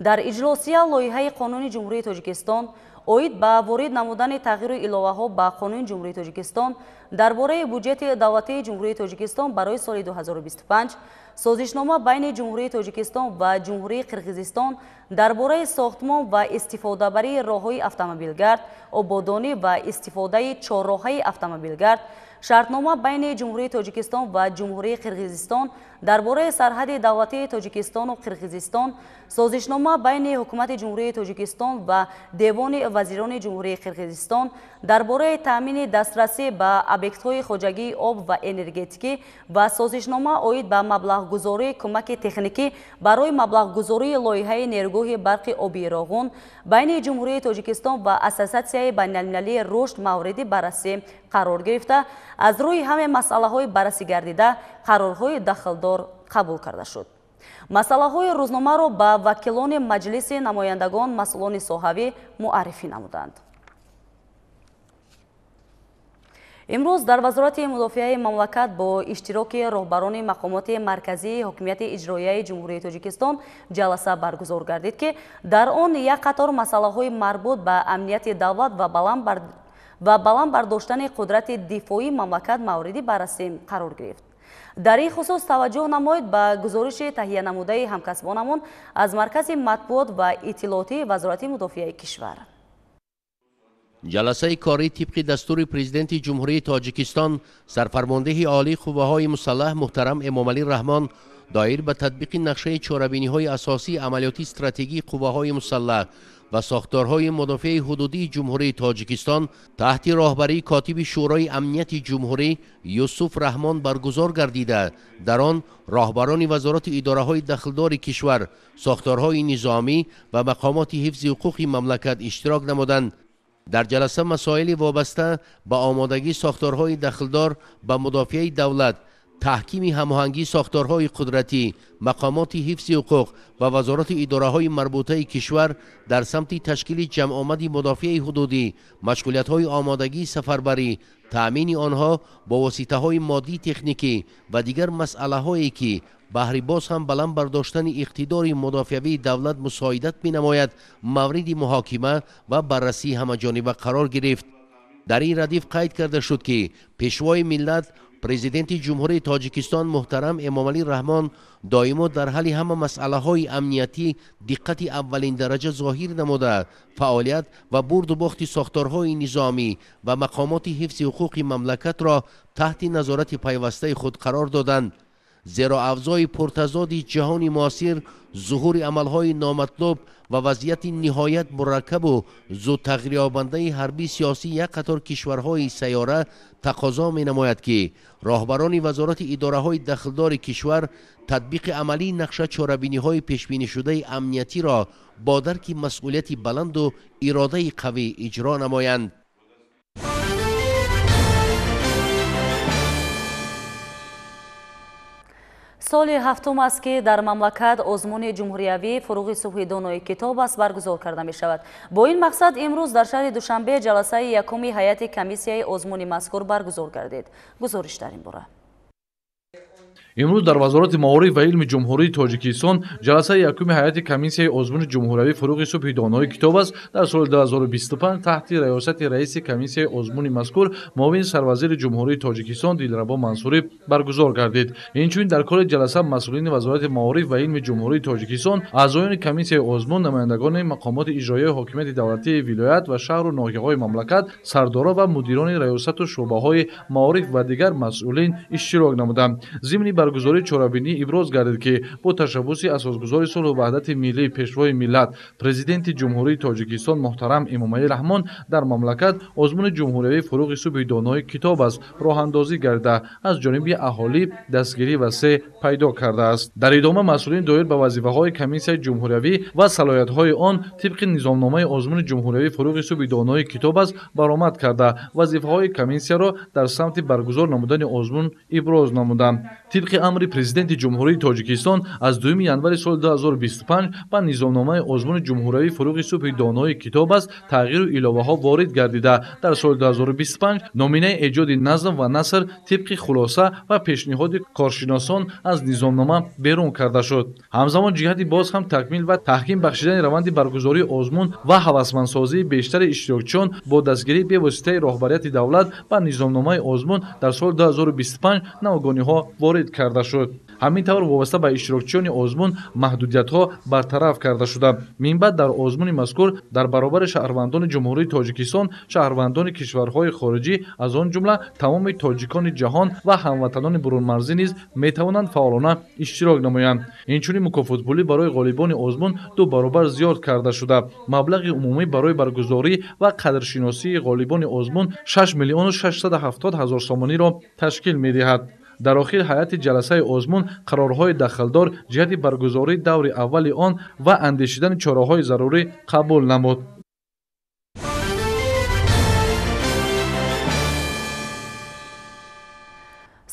Дар иҷлосия лоиҳаи Қонуни Ҷумҳурии Тоҷикистон оид ба ворид намудани тағйиру иловаҳо ба Қонуни Ҷумҳурии Тоҷикистон дар бораи буҷети давлатии Ҷумҳурии Тоҷикистон барои соли 2025, созишнома байни Ҷумҳурии Тоҷикистон ва Ҷумҳурии Қирғизистон дар бораи сохтмон ва истифодабарии роҳҳои автомобилгард, ободонӣ ва истифодаи чорроҳаи автомобилгард, шартнома байни Ҷумҳурии Тоҷикистон ва Ҷумҳурии Қирғизистон дар бораи сарҳади давлатии Тоҷикистону Қирғизистон, созишнома байни Ҳукумати Ҷумҳурии Тоҷикистон ва Девони вазирони Ҷумҳурии Қирғизистон дар бораи таъмини дастрасӣ ба объектҳои хоҷагии об ва энергетикӣ ва созишнома оид ба маблағгузории кӯмаки техникӣ барои маблағгузории лоиҳаи нерӯгоҳи барқи обии Роғун байни Ҷумҳурии Тоҷикистон ва Ассотсиатсияи байналмилалии рушд мавриди баррасӣ қарор гирифта, аз рӯи ҳамаи масъалаҳои баррасӣ гардида қарорҳои дахлдор қабул карда шуд. Масъалаҳои рӯзномаро ба вакилони Маҷлиси намояндагон масъулони соҳавӣ муаррифӣ намуданд. Имрӯз дар Вазорати мудофиаи мамлакат бо иштироки роҳбарони мақомоти марказии ҳокимияти иҷроияи Ҷумҳурии Тоҷикистон ҷаласа баргузор гардид, ки дар он як қатор масъалаҳои марбут ба амнияти давлат ва баланд бардоштани қудрати дифоии мамлакат мавриди баррасӣ қарор гирифт. Дар ин хусус таваҷҷӯҳ намоед ба гузориши таҳиянамудаи ҳамкасбонамон аз Маркази матбуот ва иттилоотии Вазорати мудофиаи кишвар. Ҷаласаи корӣ тибқи дастури Президенти Ҷумҳурии Тоҷикистон, сарфармондеҳи олии қувваҳои мусаллаҳ муҳтарам Эмомалӣ Раҳмон доир ба татбиқи нақшаи чорабиниҳои асосии амалиётии стратегии қувваҳои мусаллаҳ ва сохторҳои мудофиаи ҳудудии Ҷумҳурии Тоҷикистон таҳти роҳбарии котиби Шӯрои амнияти ҷумҳурӣ Юсуф Раҳмон баргузор гардида, дар он роҳбарони вазорати идораҳои дахлдори кишвар, сохторҳои низомӣ ва мақомоти ҳифзи ҳуқуқи мамлакат иштирок намуданд. Дар ҷаласа масоили вобаста ба омодагии сохторҳои дахлдор ба мудофиаи давлат, таҳкими ҳамоҳангии сохторҳои қудратӣ, мақомоти ҳифзи ҳуқуқ ва вазорати идораҳои марбутаи кишвар дар самти ташкили ҷамъомади мудофиаи ҳудудӣ, машғулиятҳои омодагии сафарбарӣ, таъмини онҳо бо воситаҳои моддии техникӣ ва дигар масъалаҳое ки баҳри боз ҳам баланд бардоштани иқтидори мудофиавии давлат мусоидат менамояд, мавриди муҳокима ва баррасии ҳамаҷониба қарор гирифт. Дар ин радиф қайд карда шуд, ки Пешвои миллат Президенти Ҷумҳурии Тоҷикистон муҳтарам Эмомалӣ Раҳмон доимо дар ҳалли ҳама масъалаҳои амниятӣ диққати аввалиндараҷа зоҳир намуда, фаъолият ва бурду бохти сохторҳои низомӣ ва мақомоти ҳифзи ҳуқуқи мамлакатро таҳти назорати пайвастаи худ қарор доданд. Зеро авзои пуртазоди ҷаҳони муосир, зуҳури амалҳои номатлуб ва вазъияти ниҳоят мураккабу зудтағйирёбандаи ҳарбии сиёсии як қатор кишварҳои сайёра тақозо менамояд, ки роҳбарони вазорати идораҳои дахлдори кишвар татбиқи амалии нақша чорабиниҳои пешбинишудаи амниятиро бо дарки масъулияти баланду иродаи қавӣ иҷро намоянд. Соли ҳафтум аст, ки дар мамлакат озмуни ҷумҳуриявии «Фуруғи субҳи донои китоб аст» баргузор карда мешавад. Бо ин мақсад имрӯз дар шаҳри Душанбе ҷаласаи якуми ҳайати комиссияи озмуни мазкур баргузор гардид. Гузориш дар ин бора. Имрӯз дар Вазорати маориф ва илми Ҷумҳурии Тоҷикистон ҷаласаи якуми ҳайати комиссияи озмуни ҷумҳуриявии «Фуруғи субҳи донои китоб аст» дар соли 2025 таҳти раёсати раиси комиссияи озмуни мазкур, муовини сарвазири Ҷумҳурии Тоҷикистон Дилрабо Мансурӣ баргузор гардид. Инчунин дар кори ҷаласа масъулини Вазорати маориф ва илми Ҷумҳурии Тоҷикистон, аъзоёни комиссияи озмун, намояндагони мақомоти иҷроияи ҳокимияти давлатии вилоят ва шаҳру ноҳияҳои мамлакат, сардорон ва мудирони раёсату шӯъбаҳои маориф ва дигар масъулин иштирок намуданд. Зимни баргузории чорабинӣ иброз гардид, ки бо ташаббуси асосгузори сулҳу ваҳдати миллӣ, Пешвои миллат, Президенти Ҷумҳурии Тоҷикистон муҳтарам Эмомалӣ Раҳмон дар мамлакат озмуни ҷумҳуриявии «Фуруғи субҳи донои китоб аст» роҳандозӣ гардида, аз ҷониби аҳолӣ дастгирӣ васеъ пайдо кардааст. Дар идома масъулин доир ба вазифаҳои комиссияи ҷумҳуриявӣ ва салоҳиятҳои он тибқи низомномаи озмуни ҷумҳуриявии «Фуруғи субҳи донои китоб аст» баромад карда, вазифаҳои комиссияро дар самти баргузор намудани озмун иброз намуданд. Тибқи амри Президенти Ҷумҳурии Тоҷикистон аз 2 январи соли 2025 ба низомномаи озмуни ҷумҳуриявии «Фуруғи субҳи донои китоб аст» тағйиру иловаҳо ворид гардида, дар соли 2025 номинаи эҷоди назм ва наср тибқи хулоса ва пешниҳоди коршиносон аз низомнома берун карда шуд. Ҳамзамон ҷиҳати боз ҳам такмил ва таҳким бахшидани раванди баргузории озмун ва ҳавасмандсозии бештари иштирокчиён бо дастгирии бевоситаи роҳбарияти давлат ба низомномаи озмун дар соли 2025 навгониҳо ворид карда шуд. Ҳамин тавр вобаста ба иштирокчиёни озмун маҳдудиятҳо бартараф карда шуда, минбаъд дар озмуни мазкур дар баробари шаҳрвандони Ҷумҳурии Тоҷикистон шаҳрвандони кишварҳои хориҷӣ, аз он ҷумла тамоми тоҷикони ҷаҳон ва ҳамватанони бурунмарзӣ низ метавонанд фаъолона иштирок намоянд. Инчунин мукофотпулӣ барои ғолибони озмун 2 баробар зиёд карда шуда, маблағи умумӣ барои баргузорӣ ва қадршиносии ғолибони озмун 6 670 000 сомониро ташкил медиҳад. Дар охир ҳайати ҷаласаи озмун қарорҳои дахлдор ҷиҳати баргузории даври аввали он ва андешидани чораҳои зарурӣ қабул намуд.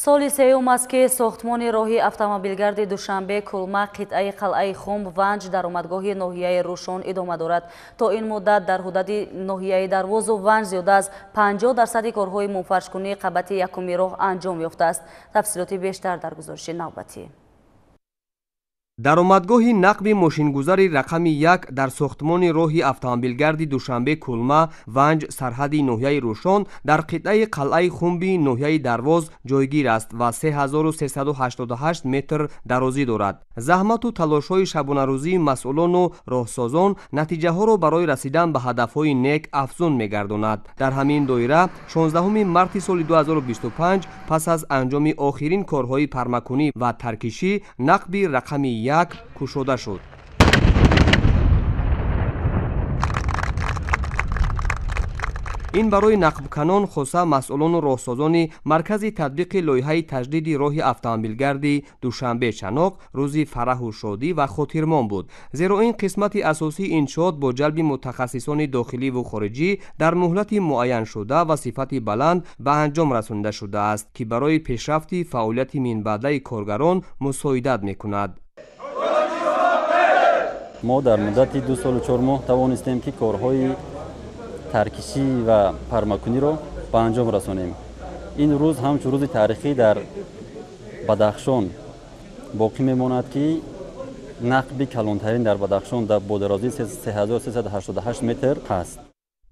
Соли сеюм аст, ки сохтмони роҳи автомобилгарди Душанбе Кулма қитъаи қалъаи Хумб Ванҷ дар омадгоҳи ноҳияи Рӯшон идома дорад. То ин муддат дар ҳудуди ноҳияи Дарвозу Ванҷ зиёда аз 50% корҳои мунфаршкунии қабати якуми роҳ анҷом ёфтааст. Тафсилоти бештар дар гузориши навбатӣ. Даромадгоҳи нақби мошингузари рақами 1 дар сохтмони роҳи автомобилгарди Душанбе Кулма Ванҷ сарҳади ноҳияи Рӯшон дар қитъаи қалъаи Хумби ноҳияи Дарвоз ҷойгир аст ва 3388 метр дарозӣ дорад. Заҳмату талошҳои шабонарӯзии масъулону роҳсозон натиҷаҳоро барои расидан ба ҳадафҳои нек афзун мегардонад. Дар ҳамин доира 16 марти соли 2025 пас аз анҷоми охирин корҳои пармакунӣ ва таркишӣ нақби рақами 1 кушода шуд. Ин барои нақбканон, хоса масъулону роҳсозони маркази татбиқи лоиҳаи таҷдиди роҳи автомобилгарди Душанбе Чаноқ рӯзи фараҳу шодӣ ва хотирмон буд, зеро ин қисмати асосии иншоот бо ҷалби мутахассисони дохиливу хориҷӣ дар муҳлати муайяншуда ва сифати баланд ба анҷом расонида шудааст, ки барои пешрафти фаъолияти минбаъдаи коргарон мусоидат мекунад. Мо дар муддати 2 солу 4 моҳ тавонистем, ки корҳои таркишӣ ва пармакуниро ба анҷом расонем. Ин рӯз ҳамчун рӯзи таърихӣ дар Бадахшон боқӣ мемонад, ки нақби калонтарин дар Бадахшон бо дарозии 3388 метр ҳаст.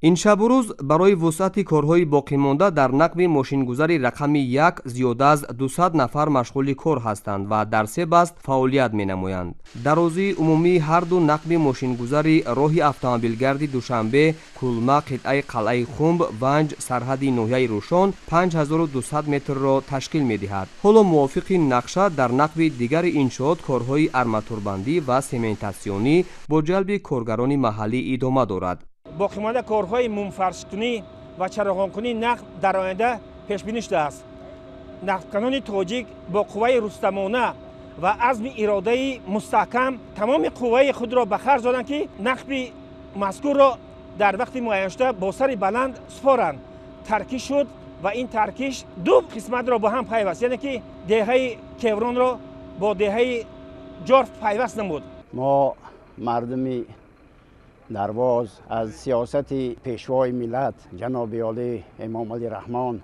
Ин шабу рӯз барои вусъати корҳои боқимонда дар нақби мошингузари рақами 1 зиёда аз 200 нафар машғули кор ҳастанд ва дар се баст фаъолият менамоянд. Дарозии умумии ҳарду нақби мошингузари роҳи автомобилгарди Душанбе Кулма қитъаи қалъаи Хумб Ванҷ сарҳади ноҳияи Рӯшон 5200 метрро ташкил медиҳад. Ҳоло мувофиқи нақша дар нақби дигари иншоот корҳои арматурбандӣ ва сементатсионӣ бо ҷалби коргарони маҳаллӣ идома дорад. Боқимонда корҳои мумфаршкунӣ ва чароғонкунии нақб дар оянда пешбинӣ шудааст. Нақбканони тоҷик бо қувваи рустамона ва азми иродаи мустаҳкам тамоми қувваи худро ба харҷ доданд, ки нақби мазкурро дар вақти муайяншуда бо сари баланд супоранд. Таркиш шуд ва ин таркиш ду қисматро бо ҳам пайваст, яъне ки деҳаи Кевронро бо деҳаи Ҷорф пайваст намуд. Мо мардуми Дарвоз аз сиёсати пешвои миллат ҷаноби олӣ Эмомалӣ Раҳмон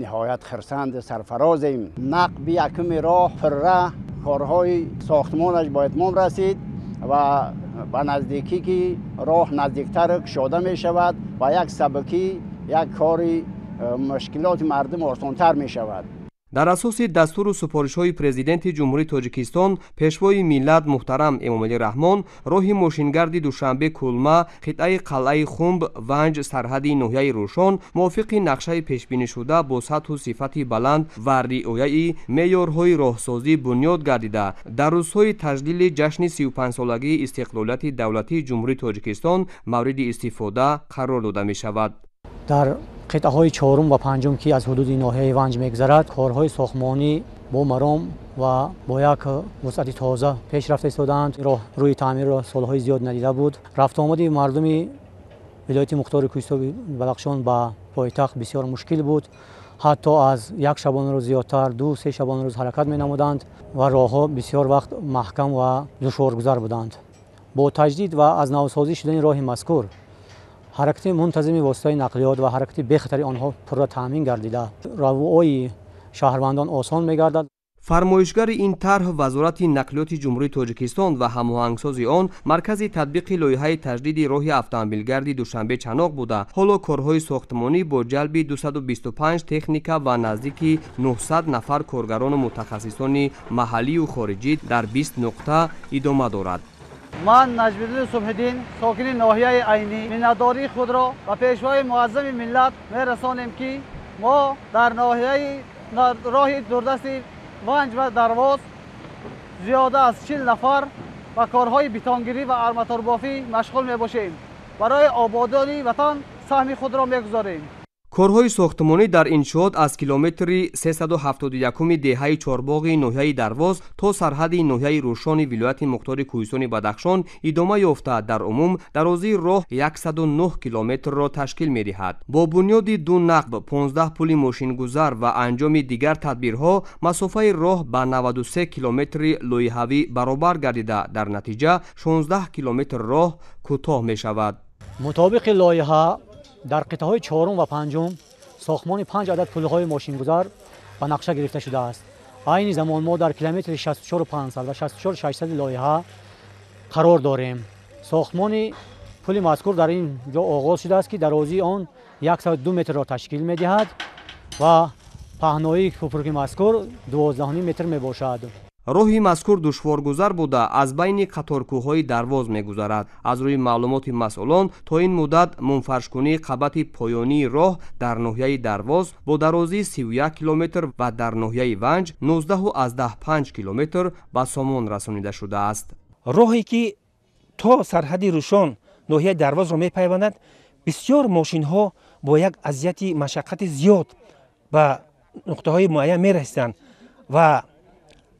ниҳоят хирсанду сарфарозем. Нақби якуми роҳ пурра корҳои сохтмонаш ба итмом расид ва ба наздикӣ ки роҳ наздиктар кушода мешавад ва як сабукӣ, як кори мушкилоти мардум осонтар мешавад. Дар асоси дастуру супоришҳои Президенти Ҷумҳурии Тоҷикистон Пешвои миллат муҳтарам Эмомалӣ Раҳмон роҳи мошингарди Душанбе Кулма қитъаи қалъаи Хумб Ванҷ сарҳади ноҳияи Рӯшон мувофиқи нақшаи пешбинишуда бо сатҳу сифати баланд ва риояи меъёрҳои роҳсозӣ бунёд гардида, дар рӯзҳои таҷлили ҷашни 35-солагии истиқлолияти давлатии Ҷумҳурии Тоҷикистон мавриди истифода қарор дода мешавад. Дар қитъаҳои чорум ва панҷум, ки аз ҳудуди ноҳияи Ванҷ мегузарад, корҳои сохтмонӣ бо маром ва бо як вусъати тоза пеш рафта истодаанд. Роҳ рӯи таъмирро солҳои зиёд надида буд. Рафтуомади мардуми вилояти мухтори кӯҳистони Бадахшон ба пойтахт бисёр мушкил буд. Ҳатто аз як шабонарӯз зиёдтар, 2-3 шабонарӯз ҳаракат менамуданд ва роҳҳо бисёр вақт маҳкам ва душворгузар буданд. Бо таҷдид ва аз навсозӣ шудани роҳи мазкур ҳаракати мунтазими воситаи нақлиёт ва ҳаракати бехатари онҳо пурра таъмин гардида, равои шаҳрвандон осон мегардад. Фармоишгари ин тарҳ Вазорати нақлиёти Ҷумҳурии Тоҷикистон ва ҳамоҳангсози он Маркази татбиқи лоиҳаи таҷдиди роҳи автомобилгарди Душанбе Чаноқ буда, ҳоло корҳои сохтмонӣ бо ҷалби 225 техника ва наздики 900 нафар коргарону мутахассисони маҳаллию хориҷӣ дар 20 нуқта идома дорад. Ман Наҷмиддин Субҳиддин, сокини ноҳияи Айнӣ, миннатдории худро ба пешвои муаззами миллат мерасонем, ки мо дар ноҳияи роҳи дурдасти Ванҷ ва Дарвоз зиёда аз 40 нафар ба корҳои бетонгирӣ ва арматурбофӣ машғул мебошем. Барои ободонии ватан саҳми худро мегузорем. Корҳои сохтмонӣ дар иншоот аз километри 371 деҳаи Чорбоғи ноҳияи Дарвоз то сарҳади ноҳияи Рӯшони вилояти мухтори кӯҳистони Бадахшон идома ёфта, дар умум дарозии роҳ 109 километрро ташкил медиҳад. Бо бунёди ду нақб, 15 пули мошингузар ва анҷоми дигар тадбирҳо масофаи роҳ ба 93 километри лоиҳавӣ баробар гардида, дар натиҷа 16 километр роҳ кӯтоҳ мешавад. Мутобиқи лоиҳа дар қитъаҳои чорум ва панҷум сохтмони 5 адад пулҳои мошингузар ба нақша гирифта шудааст. Айни замон мо дар километри 64500 ва 64600 лоиҳа қарор дорем. Сохтмони пули мазкур дар ин ҷо оғоз шудааст, ки дарозии он 102 метрро ташкил медиҳад ва паҳноии пупурки мазкур 12,5 метр мебошад. Роҳи мазкур душворгузар буда, аз байни қаторкӯҳҳои Дарвоз мегузарад. Аз рӯи маълумоти масъулон то ин муддат мунфаршкунии қабати поёнии роҳ дар ноҳияи Дарвоз бо дарозии 31 километр ва дар ноҳияи Ванҷ 19,5 километр ба сомон расонида шудааст. Роҳе ки то сарҳади Рӯшон ноҳияи Дарвозро мепайвандад, бисёр мошинҳо бо як азияти машаққати зиёд ба нуқтаҳои муайян мерасиданд ва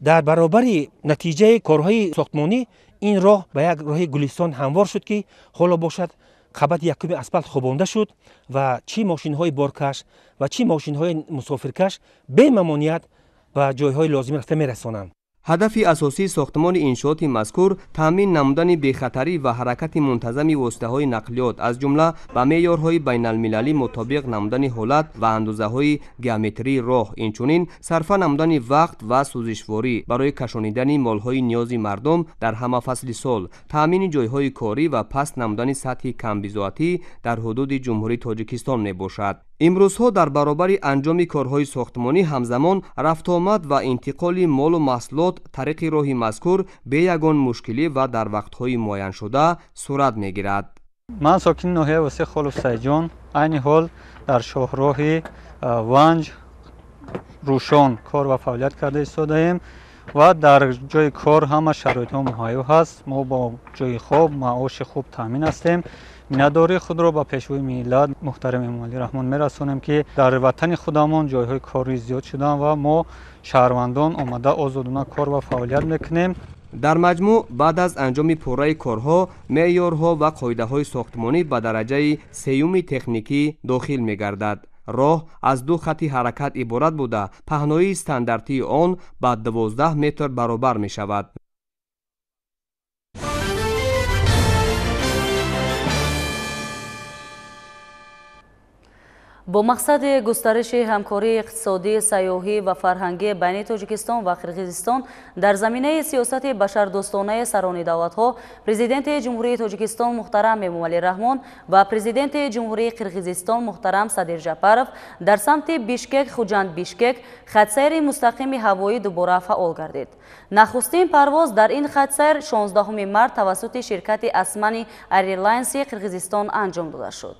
дар баробари натиҷаи корҳои сохтмонӣ ин роҳ ба як роҳи гулистон ҳамвор шуд, ки ҳоло бошад қабати якуми асфалт хобонда шуд ва чӣ мошинҳои боркаш ва чӣ мошинҳои мусофиркаш бемамоният ба ҷойҳои лозим рафта мерасонанд. Ҳадафи асосии сохтмони иншооти мазкур таъмин намудани бехатарӣ ва ҳаракати мунтазами воситаҳои нақлиёт, аз ҷумла ба меъёрҳои байналмилалӣ мутобиқ намудани ҳолат ва андозаҳои геометрии роҳ, инчунин сарфа намудани вақт ва сӯзишворӣ барои кашонидани молҳои ниёзи мардум дар ҳама фасли сол, таъмини ҷойҳои корӣ ва паст намудани сатҳи камбизоатӣ дар ҳудуди Ҷумҳурии Тоҷикистон мебошад. Имрӯзҳо дар баробари анҷоми корҳои сохтмонӣ ҳамзамон рафтуомад ва интиқоли молу маҳсулот тариқи роҳи мазкур бе ягон мушкилӣ ва дар вақтҳои муайяншуда сурат мегирад. Ман сокини ноҳияи Восеъ Холов Сайҷон, айни ҳол дар шоҳроҳи Ванҷ Рӯшон кор ва фаъолият карда истодаем ва дар ҷои кор ҳама шароитҳо муҳайё ҳаст. Мо бо ҷои хоб, маоши хуб таъмин ҳастем. Миннатдории худро ба Пешвои миллат муҳтарам Эмомалӣ Раҳмон мерасонем, ки дар ватани худамон ҷойҳои корӣ зиёд шуданд ва мо шаҳрвандон омада озодона кор ва фаъолият мекунем. Дар маҷмӯъ баъд аз анҷоми пурраи корҳо меъёрҳо ва қоидаҳои сохтмонӣ ба дараҷаи сеюми техникӣ дохил мегардад. Роҳ аз ду хатти ҳаракат иборат буда, паҳноии стандартии он ба 12 метр баробар мешавад. Бо мақсади густариши ҳамкории иқтисодӣ, сайёҳӣ ва фарҳангӣ байни Тоҷикистон ва Қирғизистон дар заминаи сиёсати башардӯстонаи сарони давлатҳо, Президенти Ҷумҳурии Тоҷикистон муҳтарам Эмомалӣ Раҳмон ва Президенти Ҷумҳурии Қирғизистон муҳтарам Садир Жапаров дар самти Бишкек Хуҷанд Бишкек хатсайри мустақими ҳавоӣ дубора фаъол гардид. Нахустин парвоз дар ин хатсайр 16 март тавассути ширкати Асмани Airlines Қирғизистон анҷом дода шуд.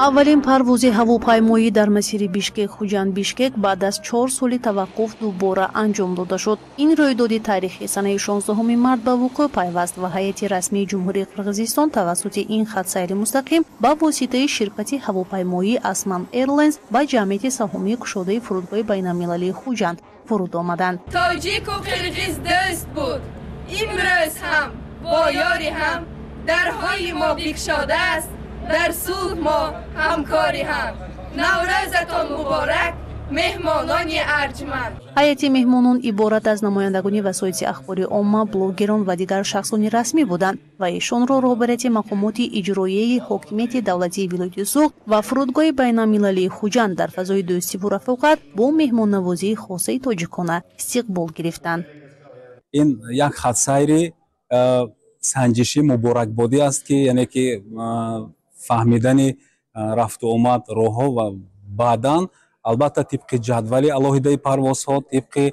Аввалин парвози ҳавопаймоӣ дар масири Бишкек Хуҷанд Бишкек баъд аз 4 соли таваққуф дубора анҷом дода шуд. Ин рӯйдоди таърихӣ санаи 16 март ба вуқӯъ пайваст ва ҳайати расмии Ҷумҳурии Қирғизистон тавассути ин хатсайри мустақим ба воситаи ширкати ҳавопаймоии Асман Airlines ба ҷамъияти саҳомии кушодаи фурудгоҳи байналмилалии Хуҷанд фуруд омаданд. Тоҷику қирғиз дӯст буд, имрӯз ҳам бо ёри ҳам дарҳои мо бикшодааст, дар сулҳ мо ҳамкори ҳам. Наврӯзатон муборак, меҳмонони арҷманд. Ҳайати меҳмонон иборат аз намояндагони васоити ахбори омма, блогерон ва дигар шахсони расмӣ буданд ва ишонро роҳбарияти мақомоти иҷроияи ҳокимияти давлатии вилояти Суғд ва фурудгоҳи байналмилалии Хуҷанд дар фазои дӯстиву рафоқат бо меҳмоннавозии хосаи тоҷикона истиқбол гирифтанд. Ин як хатсайри санҷиши муборакбодӣ аст, ки яъне ки фаҳмидани рафту омад роҳҳо ва баъдан албатта тибқи ҷадвали алоҳидаи парвозҳо, тибқи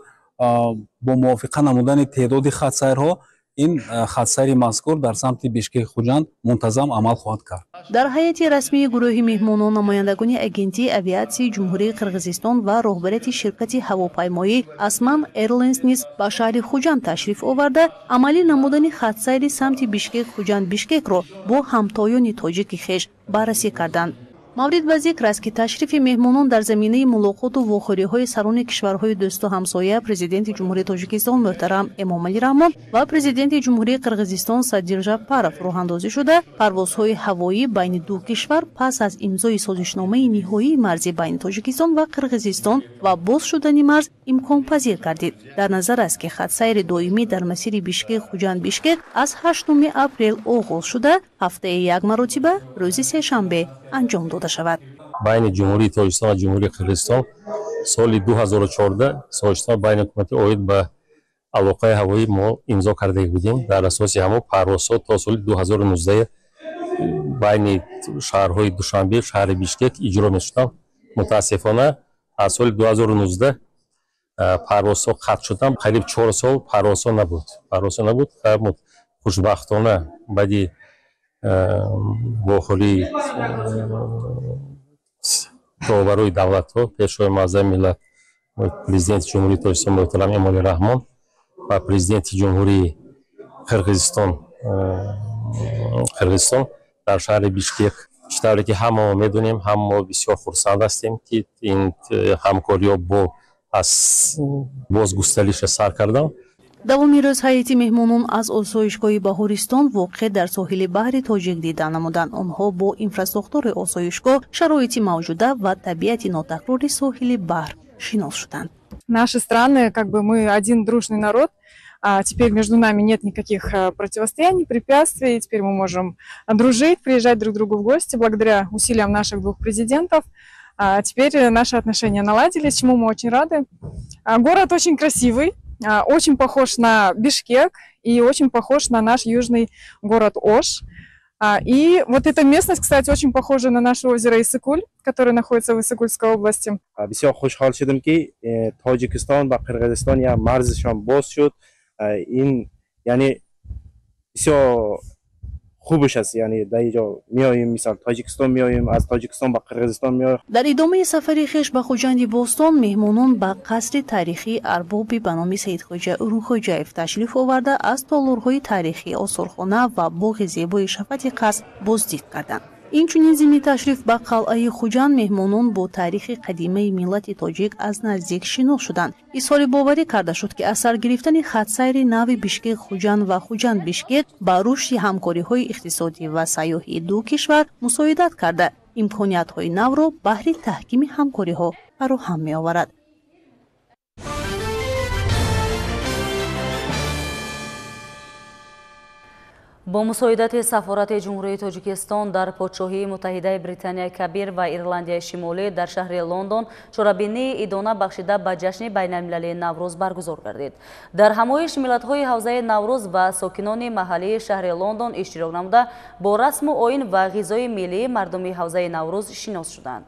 бо мувофиқа намудани теъдоди хатсайрҳо ин хатсайри мазкур дар самти Бишкек Хуҷанд мунтазам амал хоҳад кард. Дар ҳайати расмии гурӯҳи меҳмонон намояндагони агентии авиатсияи Ҷумҳурии Қирғизистон ва роҳбарияти ширкати ҳавопаймоӣ Асман Airlines низ ба шаҳри Хуҷанд ташриф оварда, амалӣ намудани хатсайри самти Бишкек Хуҷанд Бишкекро бо ҳамтоёни тоҷики хеш баррасӣ карданд. Маврид ба зикр аст, ки ташрифи меҳмонон дар заминаи мулоқоту вохӯриҳои сарони кишварҳои дӯсту ҳамсоя, Президенти Ҷумҳурии Тоҷикистон муҳтарам Эмомалӣ Раҳмон ва Президенти Ҷумҳурии Қирғизистон Садир Жапаров роҳандозӣ шуда, парвозҳои ҳавоӣ байни ду кишвар пас аз имзои созишномаи ниҳоии марзӣ байни Тоҷикистон ва Қирғизистон ва боз шудани марз имконпазир гардид. Дар назар аст, ки хатсайри доимӣ дар масири Бишкек Хуҷанд Бишкек аз 8 апрел оғоз шуда, ҳафтаи як маротиба рӯзи сешанбе анҷом дода шавад. Байни Ҷумҳурии Тоҷикистон ва Ҷумҳурии Қирғизистон соли 2014 созишнома байни ҳукумати оид ба алоқаи ҳавоӣ мо имзо карда будем. Дар асоси ҳамон парвозҳо то соли 2019 байни шаҳрҳои Душанбе, шаҳри Бишкек иҷро мешуданд. Мутаассифона аз соли 2019 парвозҳо қатъ шуданд. Қариб 4 сол парвозҳо набуд. Парвозҳо набуд. Хушбахтона баъди вохӯрии роҳбарои давлатҳо, Пешвои муаззами миллат, Президенти Ҷумҳурии Тоҷикистон муҳтарам Эмомалӣ Раҳмон ва Президенти Ҷумҳурии Қирғизистон дар шаҳри Бишкек, чӣ тавре ки ҳама мо медонем, ҳама мо бисёр хурсанд ҳастем, ки ин ҳамкориҳо бо аз бозгустариша сар карданд. Давоми рӯз ҳайати меҳмонон аз осоишгоҳи Баҳористон воқеъ дар соҳили баҳри Тоҷик дида намуданд. Онҳо бо инфрасохтори осоишгоҳ, шароити мавҷуда ва табиати нотакрори соҳили баҳр шинос шуданд. Наши страны, как бы мы один дружный народ, а теперь между нами нет никаких противостояний, препятствий, теперь мы можем дружить, приезжать друг к другу в гости благодаря усилиям наших двух президентов. А теперь наши отношения наладились, чему мы очень рады. Город очень красивый, очень похож на Бишкек и очень похож на наш южный город Ош. И вот эта местность, кстати, очень похожа на наше озеро Иссык-Куль, которое находится в Иссык-Кульской области. Бисёр хушҳол шудам, ки Тоҷикистон ба Қирғизистон як марзишон боз шуд. Ин яъне бисёр хубаш аст, яъне дар инҷо меоем, мисол Тоҷикистон меоем, аз Тоҷикистон ба Қирғизистон меоем. Дар идомаи сафари хеш ба Хуҷанди Бостон меҳмонон ба қасри таърихии арбоби ба номи Саидхоҷа Урунхоҷаев ташриф оварда, аз толорҳои таърихӣ, осорхона ва боғи зебои шафати қаср боздид карданд. Инчунин зимни ташриф ба қалъаи Хуҷанд меҳмонон бо таърихи қадимаи миллати тоҷик аз наздик шинос шуданд. Изҳори боварӣ карда шуд, ки аз сар гирифтани хатсайри нави Бишкек Хуҷанд ва Хуҷанд Бишкек ба рушди ҳамкориҳои иқтисодӣ ва сайёҳии ду кишвар мусоидат карда, имкониятҳои навро баҳри таҳкими ҳамкориҳо фароҳам меоварад. Бо мусоидати сафорати Ҷумҳурии Тоҷикистон дар Подшоҳии Муттаҳидаи Британияи Кабир ва Ирландияи Шимолӣ дар шаҳри Лондон чорабинии идона бахшида ба ҷашни байналмилалии Наврӯз баргузор гардид. Дар ҳамоиш миллатҳои ҳавзаи Наврӯз ва сокинони маҳаллии шаҳри Лондон иштирок намуда, бо расму оин ва ғизои миллии мардуми ҳавзаи Наврӯз шинос шуданд.